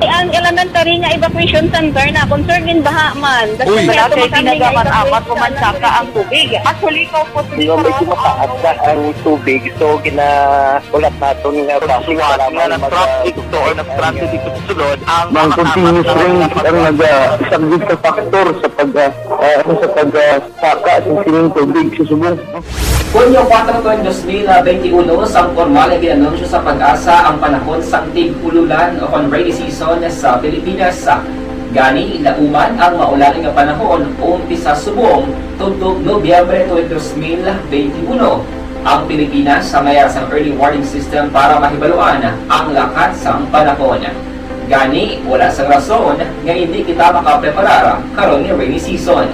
Ang elementary nga evacuation center na concern in baha man. Uy. Wala kay tinaga man, amat ko man saka ang tubig. Actually, ikaw po, Hindi, medyo mataas na ang tubig, so ginaulat naton nga Kung siwat nga na-stranded dito or na-stranded dito sa sulod, ang Ang makakamit continuous na lang rain ang ang pag- nagasaglit sa factor sa pag, ah, ah, ano, sa pag, ah, saka sa sining tubig sa subong. Hunyo kuwatro, dos mil benti uno, sang pormal nga gin-anunsyo sa PAGASA ang panahon sang tig-ululan o kon rainy season sa Pilipinas. Gani, nauman ang maulan nga panahon umpisa subong tubtob Nobyembre twenty, dos mil benti uno. Ang Pilipinas may ara sang early warning system para mahibaluan ang lakat sang panahon. Gani, wala sang rason nga indi kita makapreparar karon nga rainy season.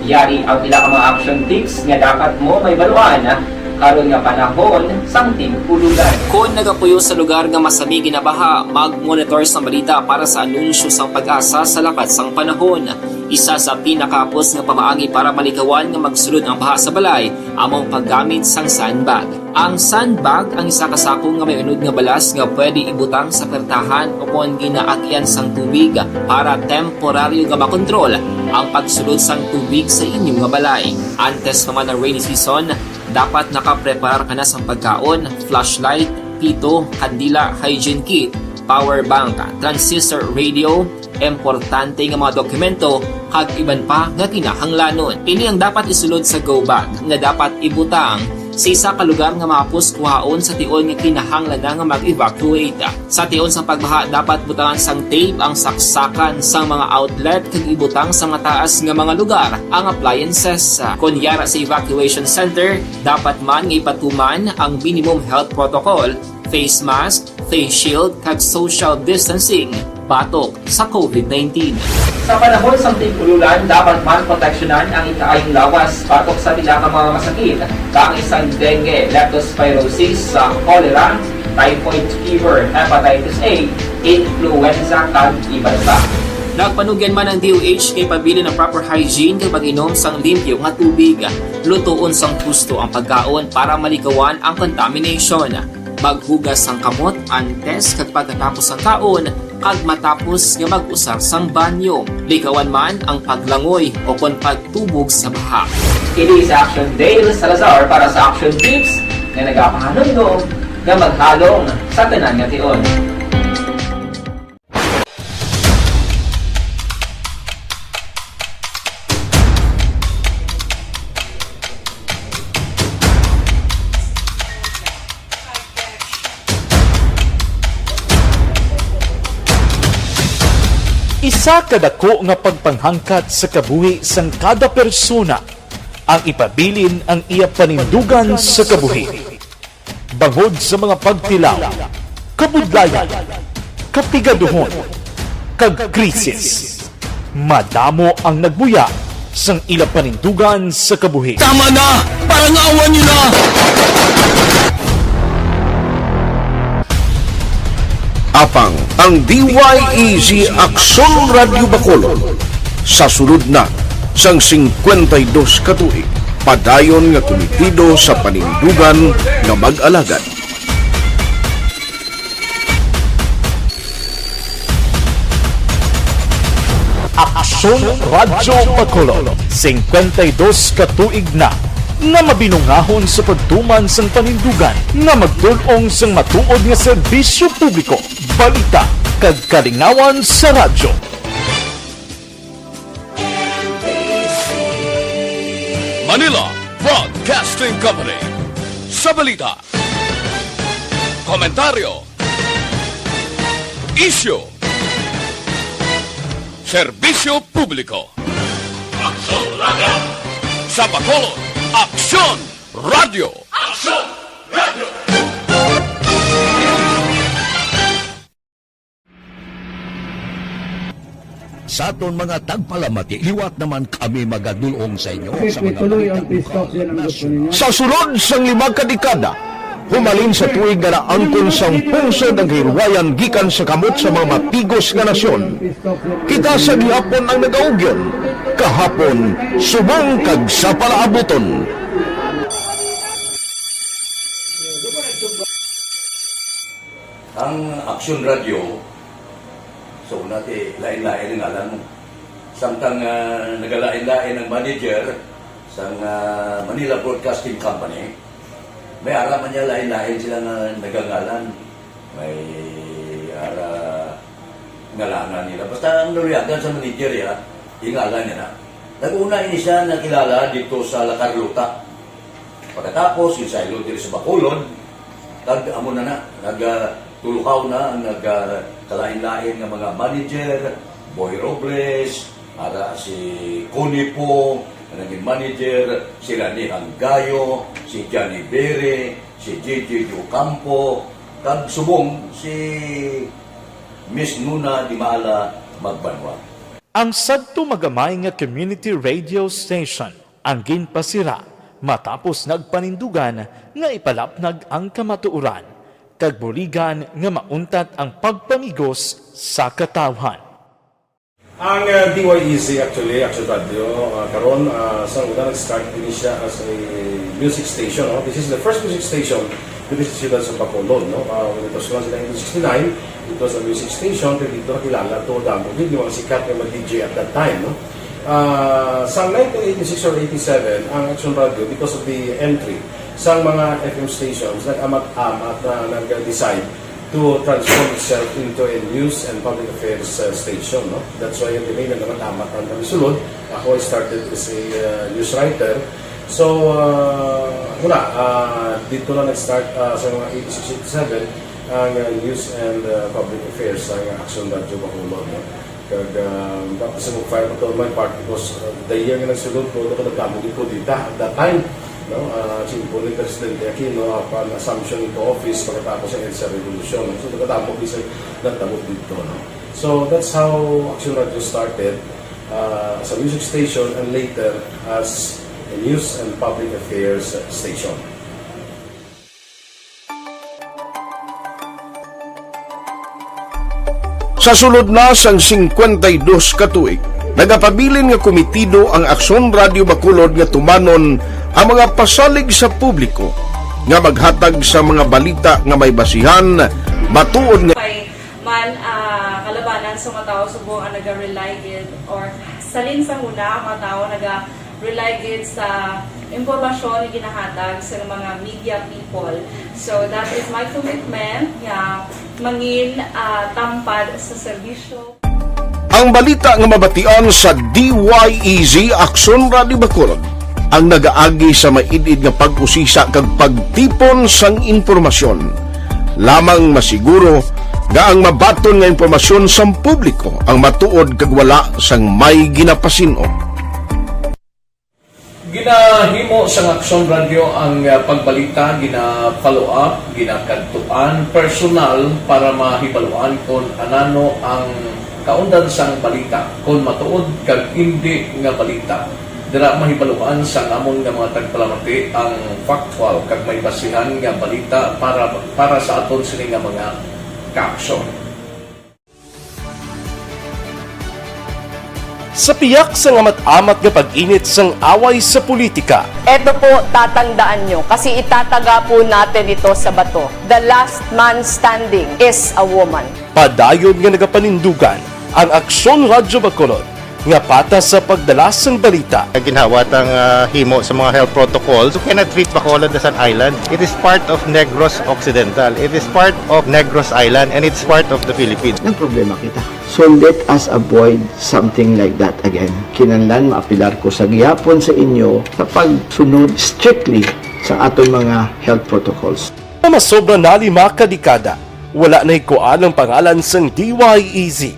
Yari ang pila ka mga action tips nga dapat mo mahibaluan karon nga panahon sang tig-ululan. Kon nagapuyo sa lugar nga masami ginabaha, mag-monitor sang balita para sa anunsyo sang PAGASA sa lakat sang panahon. Isa sa pinakahapos nga pamaagi para malikawan nga magsulod ang baha sa balay amo ang paggamit sang sandbag. Ang sandbag ang isa ka sako nga may unod nga balas nga pwede ibutang sa pertahan o kon ginaagyan sang tubig para temporaryo nga makontrol ang pagsulod sang tubig sa inyo nga balay. Antes pa man ang rainy season, dapat nakapreparar ka na sang pagkaon, flashlight, pito, kandila, hygiene kit, power bank, transistor radio, importante nga mga dokumento, kag iban pa nga kinahanglanon. Ini ang dapat isulod sa go bag nga dapat ibutang sa isa ka lugar nga mahapos kuhaon sa tion nga kinahanglan na nga mag-evacuate. Sa tion sa pagbaha, dapat butangan sang tape ang saksakan sang mga outlet kag ibutang sa mataas nga mga lugar ang appliances. Kon yara sa evacuation center, dapat man nga ipatuman ang minimum health protocol, face mask, face shield, kag social distancing batok sa COVID nineteen. Sa panahon sang tig-ululan, dapat man proteksyonan ang ikaayong lawas batok sa pila ka mga masakit, kaangay sang dengue, leptospirosis, sa cholera, typhoid fever, hepatitis A, influenza, kag iban pa. Nagpanugyan man ang D O H nga ipabilin ang proper hygiene kag pag-inom sang limpyo nga tubig. Lutoon sang husto ang pagkaon para malikawan ang contamination. Maghugas sang kamot antes kag pagkatapos sang kaon kag matapos nga mag-usar sang banyo. Likawan man ang paglangoy o kon pagtubog sa baha. Kini si Action Dale Salazar para sa Action Tips nga nagapahanumdom nga maghalong sa tanan nga tion. Isa Sa kadako nga pagpanghangkat sa kabuhi sang kada persona, ang ipabilin ang iya panindugan sa kabuhi. Bangod sa mga pagtilaw, kabudlayan, kapigaduhon, kag krisis, madamo ang nagbuya sang ila panindugan sa kabuhi. Tama na! Parangawan niyo na! Apang ang D Y E Z Aksyon Radyo Bacolod sa sulod na sang singkwenta y dos ka tuig, padayon nga kumitido sa panindugan nga mag-alagad. Aksyon Radyo Bacolod, singkwenta y dos ka tuig na nga mabinungahon sa pagtuman sang panindugan nga magtul-ong sang matuod nga serbisyo publiko, balita, kag kalingawan sa radyo. Manila Broadcasting Company. Sa balita, komentaryo, isyu, serbisyo publiko. Aksyon Radyo. Sa Bacolod, Aksyon Radyo. Aksyon Radyo. Sa aton mga tagpalamati, liwat naman kami magadul-ong sa inyo sa mga balita lokal, nasyonal. Sa sulod sang lima ka dekada, humalin sa tuig nga naangkon sang pungsod ang kahilwayan gikan sa kamot sa mga matigos nga nasyon, kita sa gihapon ang nagaugyon, kahapon, subong kag sa palaabuton. Ang Aksyon Radyo, sa una, ti, lain-lain ang ngalan mo. Samtang, ah, nagalain-lain ang manager sang, ah, Manila Broadcasting Company, may ara man niya lain-lain sila nga nagangalan. May ara ngalangan nila. Basta ang naluyagan sa manager, ya, ingalan niya na. Nag-una ini siya nakilala dito sa La Carlota. Pagkatapos, ginsaylo diri sa Bacolod, kag amo na na, nag, ah, tulukaw na ang nag, ah, kalain-lain nga mga manager, Boy Robles, ara si Connie Po, nga naging manager, si Rani Hanggayo, si Johnny Bere, si J J Ocampo, kag subong si Miss Nuna Dimala Magbanwa. Ang sadto magamay nga community radio station ang ginpasira matapos nagpanindugan nga ipalapnag ang kamatuoran kag buligan nga mauntat ang pagpamigos sa katawhan. Ang, uh, D Y E Z, actually, Action Radio, uh, karon, uh, sa una nag-start din siya as a music station, no? This is the first music station diri sa siyudad sa Bacolod, no? Uh, when it was launched in nineteen sixty-nine, it was a music station, pero dito nakilala to, damo din yung mga sikat nga mga D J at that time, no? Ah, sa nineteen eighty-six or eighty-seven, ang Action Radio, because of the entry sa mga F M stations, nag-amat-amat na nag-decide to transform itself into a news and public affairs, uh, station, no? That's why kami nag-amat-amat ang kami sulod. Ako, I started as a, uh, news writer. So, uh, wala, uh, dito na nag-start, uh, sa mga eighty-six, eighty-seven, ang, uh, news and, uh, public affairs, ang Action Radio Bacolod, no? Kag, ah, tapos sa mag-file ko to on my part because, ah, the year nga nagsulod ko, ako nagdamo gid ko dita at that time, no? Ah, si Impo ni Presidente Aquino, apan assumption into office pagkatapos sa EDSA Revolution. So, nagdamo gid sa nagdamo dito, no? So, that's how Action Radio started, ah, as a music station and later as a news and public affairs station. Sa sulod na sang singkwenta y dos ka tuig, nagapabilin nga kumitido ang Aksyon Radio Bacolod nga tumanon ang mga pasalig sa publiko nga maghatag sa mga balita nga may basihan, matuod nga Kay man, ah, kalabanan sa mga tawo subong ang naga-rely gid or salin sa huna ang mga tawo naga-rely gid sa impormasyon nga ginahatag sa mga media people. So, that is my commitment nga mangin, ah, tampad sa serbisyo. Ang balita nga mabatian sa D Y E Z Aksyon Radio Bacolod ang nagaagi sa maid-id nga pag-usisa kag pagtipon sang impormasyon. Lamang masiguro nga ang mabaton nga impormasyon sang publiko ang matuod kag wala sang may ginapasin-o. Ginahimo sang Aksyon Radyo ang, ah, pagbalita, gina-follow up, ginakadtuan personal para mahibaluan kon anano ang kaundan sang balita, kon matuod kag indi nga balita. Dira mahibaluan sang amon nga mga tagpalamati ang factual kag may basihan nga balita para, para sa aton sini nga mga kaaksyon. Sa piyak sang amat-amat nga pag-init sang away sa politika, Eto po, tatandaan nyo, kasi itataga po natin ito sa bato. The last man standing is a woman. Padayon nga nagapanindugan ang Aksyon Radyo Bacolod nga patas sa pagdala sang balita. Ginhawa tang, ah, himo sa mga health protocols. You cannot treat Bacolod as an island. It is part of Negros Occidental. It is part of Negros Island, and it's part of the Philippines. Nagproblema kita. So let us avoid something like that again. Kinahanglan maapelar ko sa gihapon sa inyo sa pagsunod strictly sa aton mga health protocols. Nga masobra na lima ka dekada, wala nahikuan ang pangalan sang D Y E Z,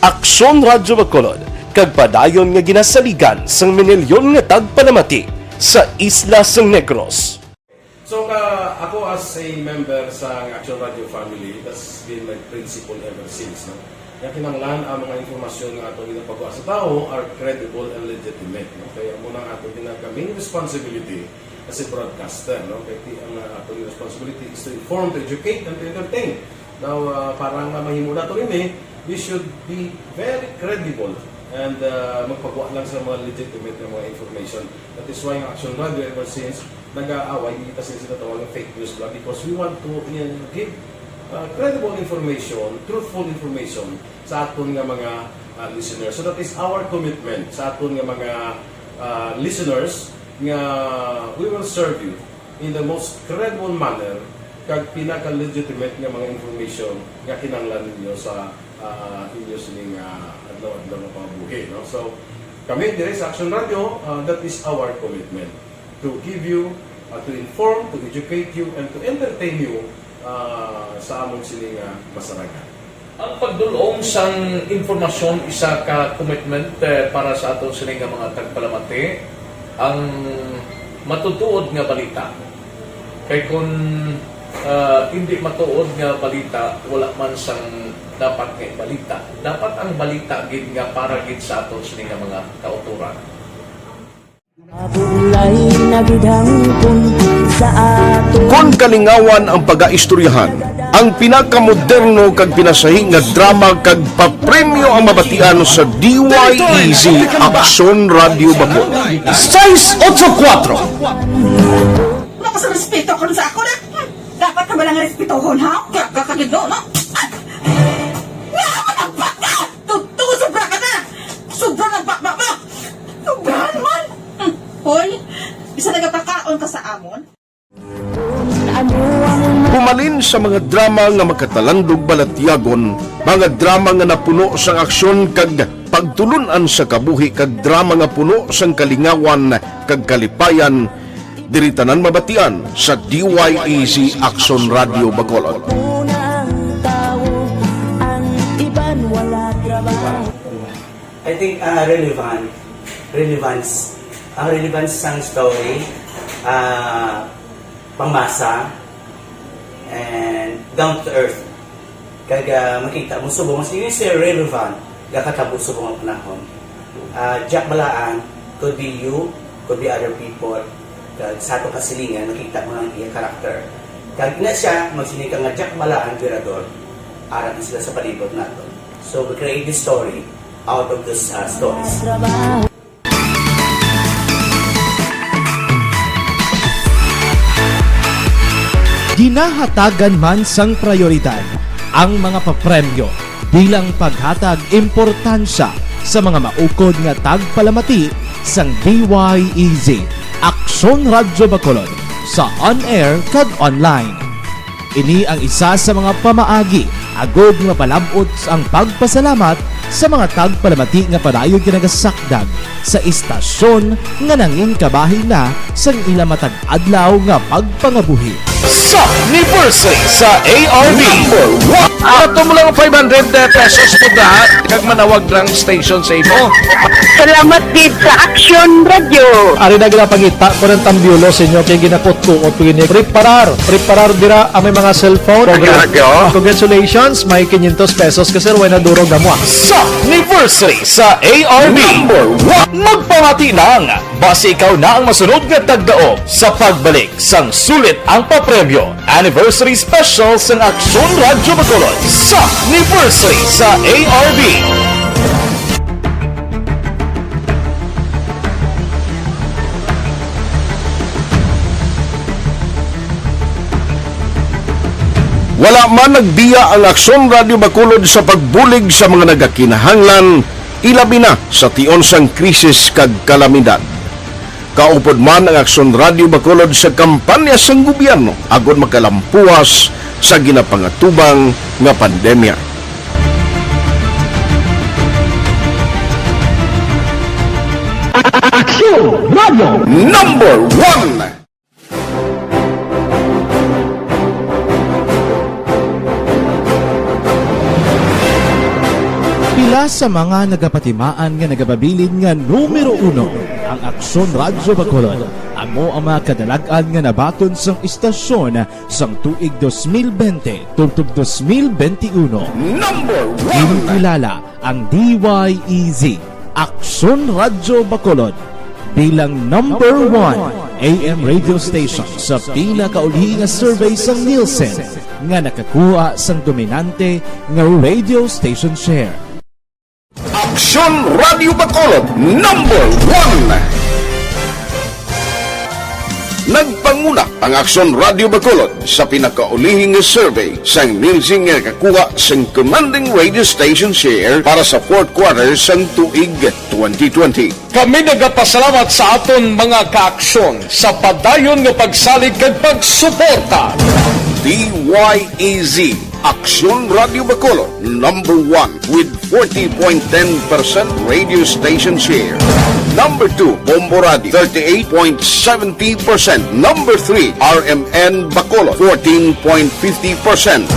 Aksyon Radyo Bacolod, kag padayon nga ginasaligan sang minilyon nga tagpalamati sa isla sang Negros. So, ka, ako as a member sa Action Radio family, that's been my principle ever since, no? Nga kinahanglan ang mga informasyon nga ato ginapagwa sa tawo are credible and legitimate, no? Kaya amo na ang ato ginag-, main responsibility as a broadcaster, no? Kaya ti-, ang, uh, ato responsibility is to inform, to educate, and to entertain. Now, uh, para nga mahimo nato ini, we should be very credible and, uh, magpagwa lang sa mga legitimate nga mga information. That is why ang Action Radio ever since nag-aaway, kita sila, sila tawag ng fake news ba? Because we want to, you know, give, uh, credible information, truthful information sa aton nga mga, uh, listeners. So that is our commitment sa aton nga mga, uh, listeners nga we will serve you in the most credible manner kag pinaka-legitimate nga mga information nga kinahanglan ninyo sa, uh, inyo sining, uh, adlaw-adlaw nga pangabuhi, no? So, kami diri sa Action Radio, uh, that is our commitment. To give you, uh, to inform, to educate you, and to entertain you, uh, sa amon sini nga masarangan. Ang pagdul-ong sang impormasyon isa ka commitment, eh, para sa aton sini nga mga tagpalamati, ang matutuod nga balita. Kay kun, ah, indi matuod nga balita, wala man sang dapat nga balita. Dapat ang balita gid nga para gid sa aton sini nga mga kautoran. Mabulay na gid hangpon sa aton. Kon kalingawan ang pagaistoryahan, ang pinakamoderno kag pinasahi nga drama kag papremyo ang mabatian sa D Y E Z Aksyon Radio Bacolod. Sais otso kuwatro. Wala ka sa respeto karon sa ako na. Hmm, dapat ka ba lang respetohon, ha? Ka-, ka-, kagidlo, no? Ah! Nga, matapak ka! Tuto, sobra ka na! Sobra ng bakbak mo! Sobrahan man! Hmm. Hoy, bisa nagapakaon ka sa amon? Humalin sa mga drama nga makatalandog balatyagon, mga drama nga napuno sang aksyon kag pagtulun-an sa kabuhi, kag drama nga puno sang kalingawan kag kalipayan, diri tanan mabatian sa D Y E Z Aksyon Radio Bacolod. I think, ah, relevant, relevance. Ang relevance sang story, ah, pangmasa, and down to earth. Kag, ah, makita mo subong, mas yun is relevant, gakatabo subong ang panahon. Ah, Jack Balaan, could be you, could be other people. Kag sa ato kasilingan, makita mo ang iya character. Kag na siya, magsiling ka nga Jack Balaan, Virador, ara na sila sa palibot nato. So, we create this story out of those, uh, stories. Ginahatagan man sang prayoridad ang mga papremyo bilang paghatag importansya sa mga maukod nga tagpalamati sang D Y E Z Aksyon Radyo Bacolod sa on-air kag online. Ini ang isa sa mga pamaagi agod nga mapalab-ot ang pagpasalamat sa mga tagpalamati nga padayon nga nagasakdag sa istasyon nga nangin kabahin na sang ila matag adlaw nga pagpangabuhi. Sa anniversary sa A R B. Number one. Ato mo lang five hundred pesos po na, kag manawag ng station sa imo. Salamat gid sa Action Radio. Ari na gina pangita ko ng tambyulo sa inyo kay ginakot-kuot ko ini. Preparar, preparar dira ang may mga cellphone. Radyo. Congratulations, may quinientos pesos ka, sir, way na durog amo, ah. Sa anniversary sa A R B. Number one. Magpamati lang, basi ikaw na ang masunod nga tagdaog sa pagbalik sang sulit ang papremyo. Anniversary Special sang Aksyon Radyo Bacolod sa anniversary sa A R B. Wala man nagbiya ang Aksyon Radyo Bacolod sa pagbulig sa mga nagakinahanglan, ilabi na sa tion sang krisis kag kalamidad. Kaupod man ang Aksyon Radyo Bacolod sa kampanya sang gobyerno agod makalampuas sa ginapangatubang nga pandemya. Aksyon Radyo. Number one. Pila sa mga nagapatimaan nga nagapabilin nga numero uno ang Aksyon Radyo Bacolod. Amo ang mga kadalag-an nga nabaton sang istasyon sang tuig dos mil bente tubtob dos mil bente uno. Number one. Ginkilala ang D Y E Z, Aksyon Radyo Bacolod, bilang number one A M radio station sa pinakauli nga survey sang Nielsen nga nakakuha sang dominante nga radio station share. Aksyon Radio Bacolod, number one. Nagpanguna ang Aksyon Radio Bacolod sa pinakaulihi nga survey sang Nielsen nga nakakuha sang commanding radio station share para sa fourth quarter sang tuig twenty twenty. Kami nagapasalamat sa aton mga kaaksyon sa padayon nga pagsalig kag pagsuporta. D Y E Z, Aksyon Radio Bacolod, number one with forty point ten percent radio station share. Number two, Bombo Radio, thirty-eight point seventy percent. Number three, R M N Bacolod, fourteen point fifty percent.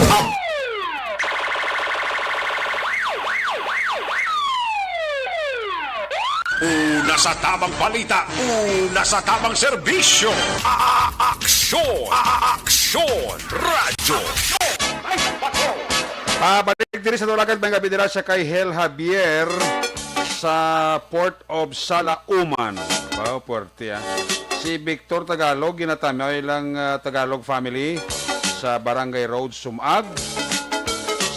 Una sa tamang balita, una sa tamang serbisyo. A-, a-, aksyon, a-, a-, aksyon, radyo. Ah, balik diri sa Dulagan, may gabi dira siya kay Hel Javier sa Port of Salauman. Wow, puwerte, ah. Si Victor Tagalog, ginatamyaw ilang, ah, Tagalog family sa Barangay Road, Sumag.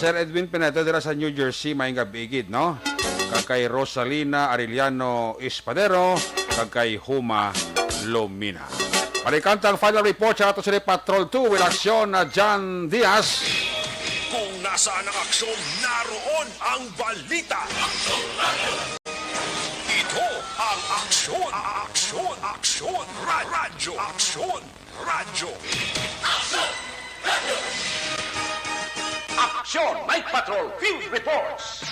Sir Edwin Pineda dira sa New Jersey, may gabi gid, no? Kag kay Rosalina Arellano Espadero, kag kay Huma Lomina. Balikan ta ang final report sa ato sila Patrol two with aksyon na John Diaz. Kung nasaan ang aksyon, naroon ang balita. Ito ang aksyon, aksyon, aksyon, ra-, radyo, aksyon, radyo. Aksyon, Night Patrol Field Reports.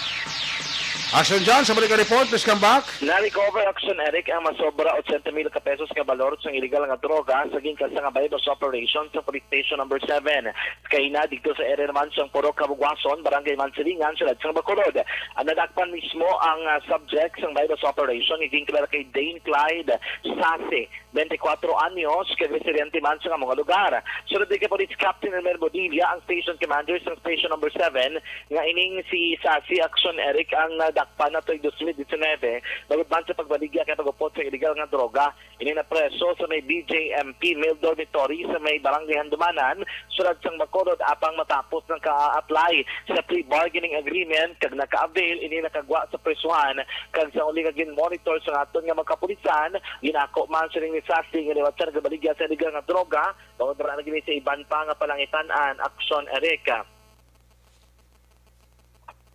Action John, sa balik nga report, please come back. Na-recover, Action Eric, ang masobra ochenta mil ka pesos nga balor sang iligal nga droga sa ginkasa nga buy-bust operation sa Police Station Number Seven. Kaina didto sa area naman sang Purok Kabugwason, Barangay Mansilingan, Siyudad sang Bacolod. Ang nadakpan mismo ang, ah, subject sang buy-bust operation, nga ginkilala kay Dane Clyde Sase, twenty-four anyos, kag residente man sa amo nga lugar. Sunod kay Police Captain Elmer Bodilla, ang station commander sang Station Number Seven, nga ining si Sasi Action Eric ang nadakpan na tuig dos mil disinebe, bangod man sa pagbaligya kag pag-upod sa iligal nga droga. Ini napreso sa may B J M P male dormitory sa may Barangay Handumanan, Siyudad sang Bacolod, apang matapos nagka-apply sa plea bargaining agreement kag naka-avail, ini nakagwa sa prisuhan, kag sa uli nga gin-monitor sa aton nga mga kapulisan, ginako man sining ni Sasi nga liwat siya nagabaligya sa iligal nga droga, bangod man gid sa iban pa nga palangitan-an. Action, Eric.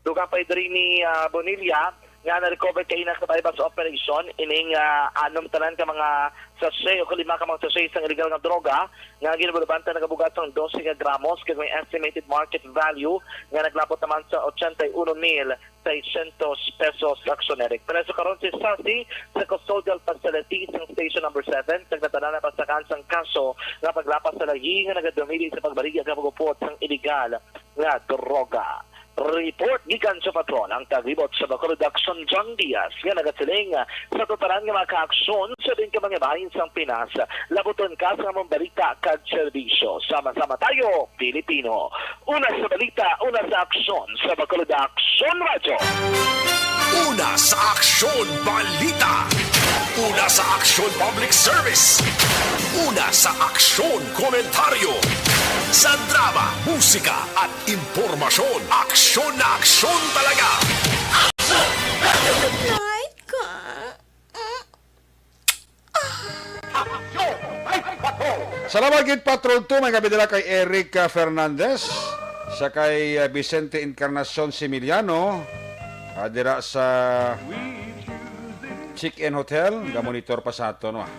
Dugang pa diri ni, ah, Bonilla nga na-recover kaina sa buy-bust operation ining, ah, anom tanan ka mga sachet o kalima ka mga sachet sang iligal nga droga nga ginabulabanta nagabugat sang dose ka gramos kag may estimated market value nga naglabot naman sa ochenta y uno mil seiscientos pesos, Aksyon Eric. Pero sa karon, si Sassy sa custodial facility sang Station Number Seven, sa nagtatanan na pasakaan sang kaso nga paglapas sa lahi nga nagadumili sa pagbaligya nga pag-upod sang iligal nga droga. Report gikan sa patrol ang taglibot sa Bacolod, Aksyon John Diaz, nga nagasiling sa tutaran nga mga kaaksyon sa din ka mga bahin sang Pinas. Labuton ka sa among balita kag serbisyo. Sama-sama tayo, Pilipino. Una sa balita, una sa aksyon, sa Bacolod Aksyon Radyo. Una sa aksyon, balita. Una sa aksyon, public service. Una sa aksyon, komentaryo. Sa drama, musika, at impormasyon. Aksyon na aksyon talaga. Night ka. Salamat gid, Patrol two. May gabi dira kay Eric, ah, Fernandez, sa kay, ah, Vicente Encarnacion Similiano, ah, dira sa Chick Inn Hotel. Ga-monitor pa sa aton, wa.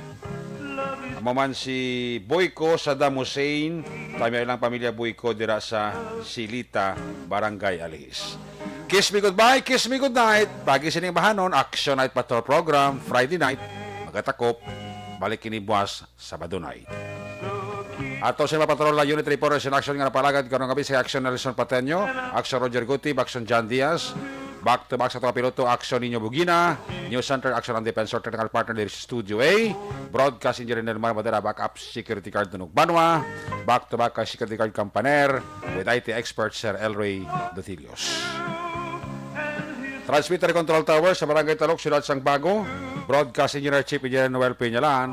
Amo man si Boyko Saddam Hussein, kami ilang pamilya Boyko dira sa Silita, Barangay Alihis. Kiss me goodbye, kiss me goodnight. Pagi sining bahanon, Action Night Patrol Program, Friday night. Magatakop, balik kini buwas, Sabado night. Ato sa mga patrol na unit reporters in action nga napalagad karong gabi sa Action Nelson Pateño, Action Roger Gutib, Action John Diaz, back to back sa mga piloto, Action Nino Bugina, News Center, Action ang Defensor, Technical Partner diri sa Studio A, Broadcast Engineer Nelmar Madera, Backup Security Guard Tunog Banwa, back to back kay Security Guard Campaner, with I T expert Sir Elroy Dotilios. Transmitter Control Tower sa Barangay Talok, Siyudad sang Bago. Broadcast Engineer Chief Engineer Noel Peñalan.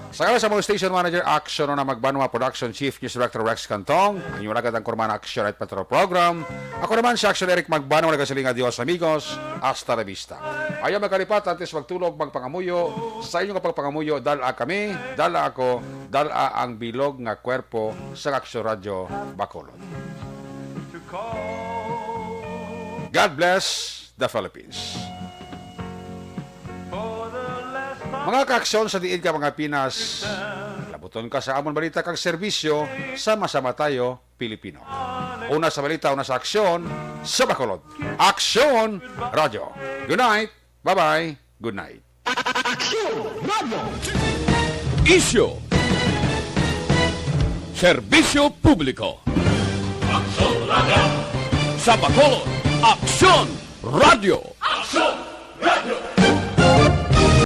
Sa ngalan sa mga station manager, Action Una Magbanwa, Production Chief, News Director Rex Cantong, ang inyong alagad ang kurman Action Night Patrol Program. Ako naman si Action Eric Magbanwa, nagasiling, "Adios, amigos. Hasta la vista." Ayaw magkalipat, antes magtulog, magpangamuyo. Sa inyo nga pagpangamuyo, dala kami, dala ako, dala ang bilog nga kwerpo sa Action Radyo Bacolod. God bless the Philippines. Mga kaaksyon sa diin ka mga Pinas, labuton ka sa amon balita kag serbisyo, sama-sama tayo, Pilipino. Una sa balita, una sa aksyon, sa Bacolod. Aksyon Radyo. Good night. Bye-bye. Good night. Aksyon Radyo. Isyu. Serbisyo publiko. Aksyon Radyo. Sa Bacolod, Aksyon Radyo. Aksyon Radyo.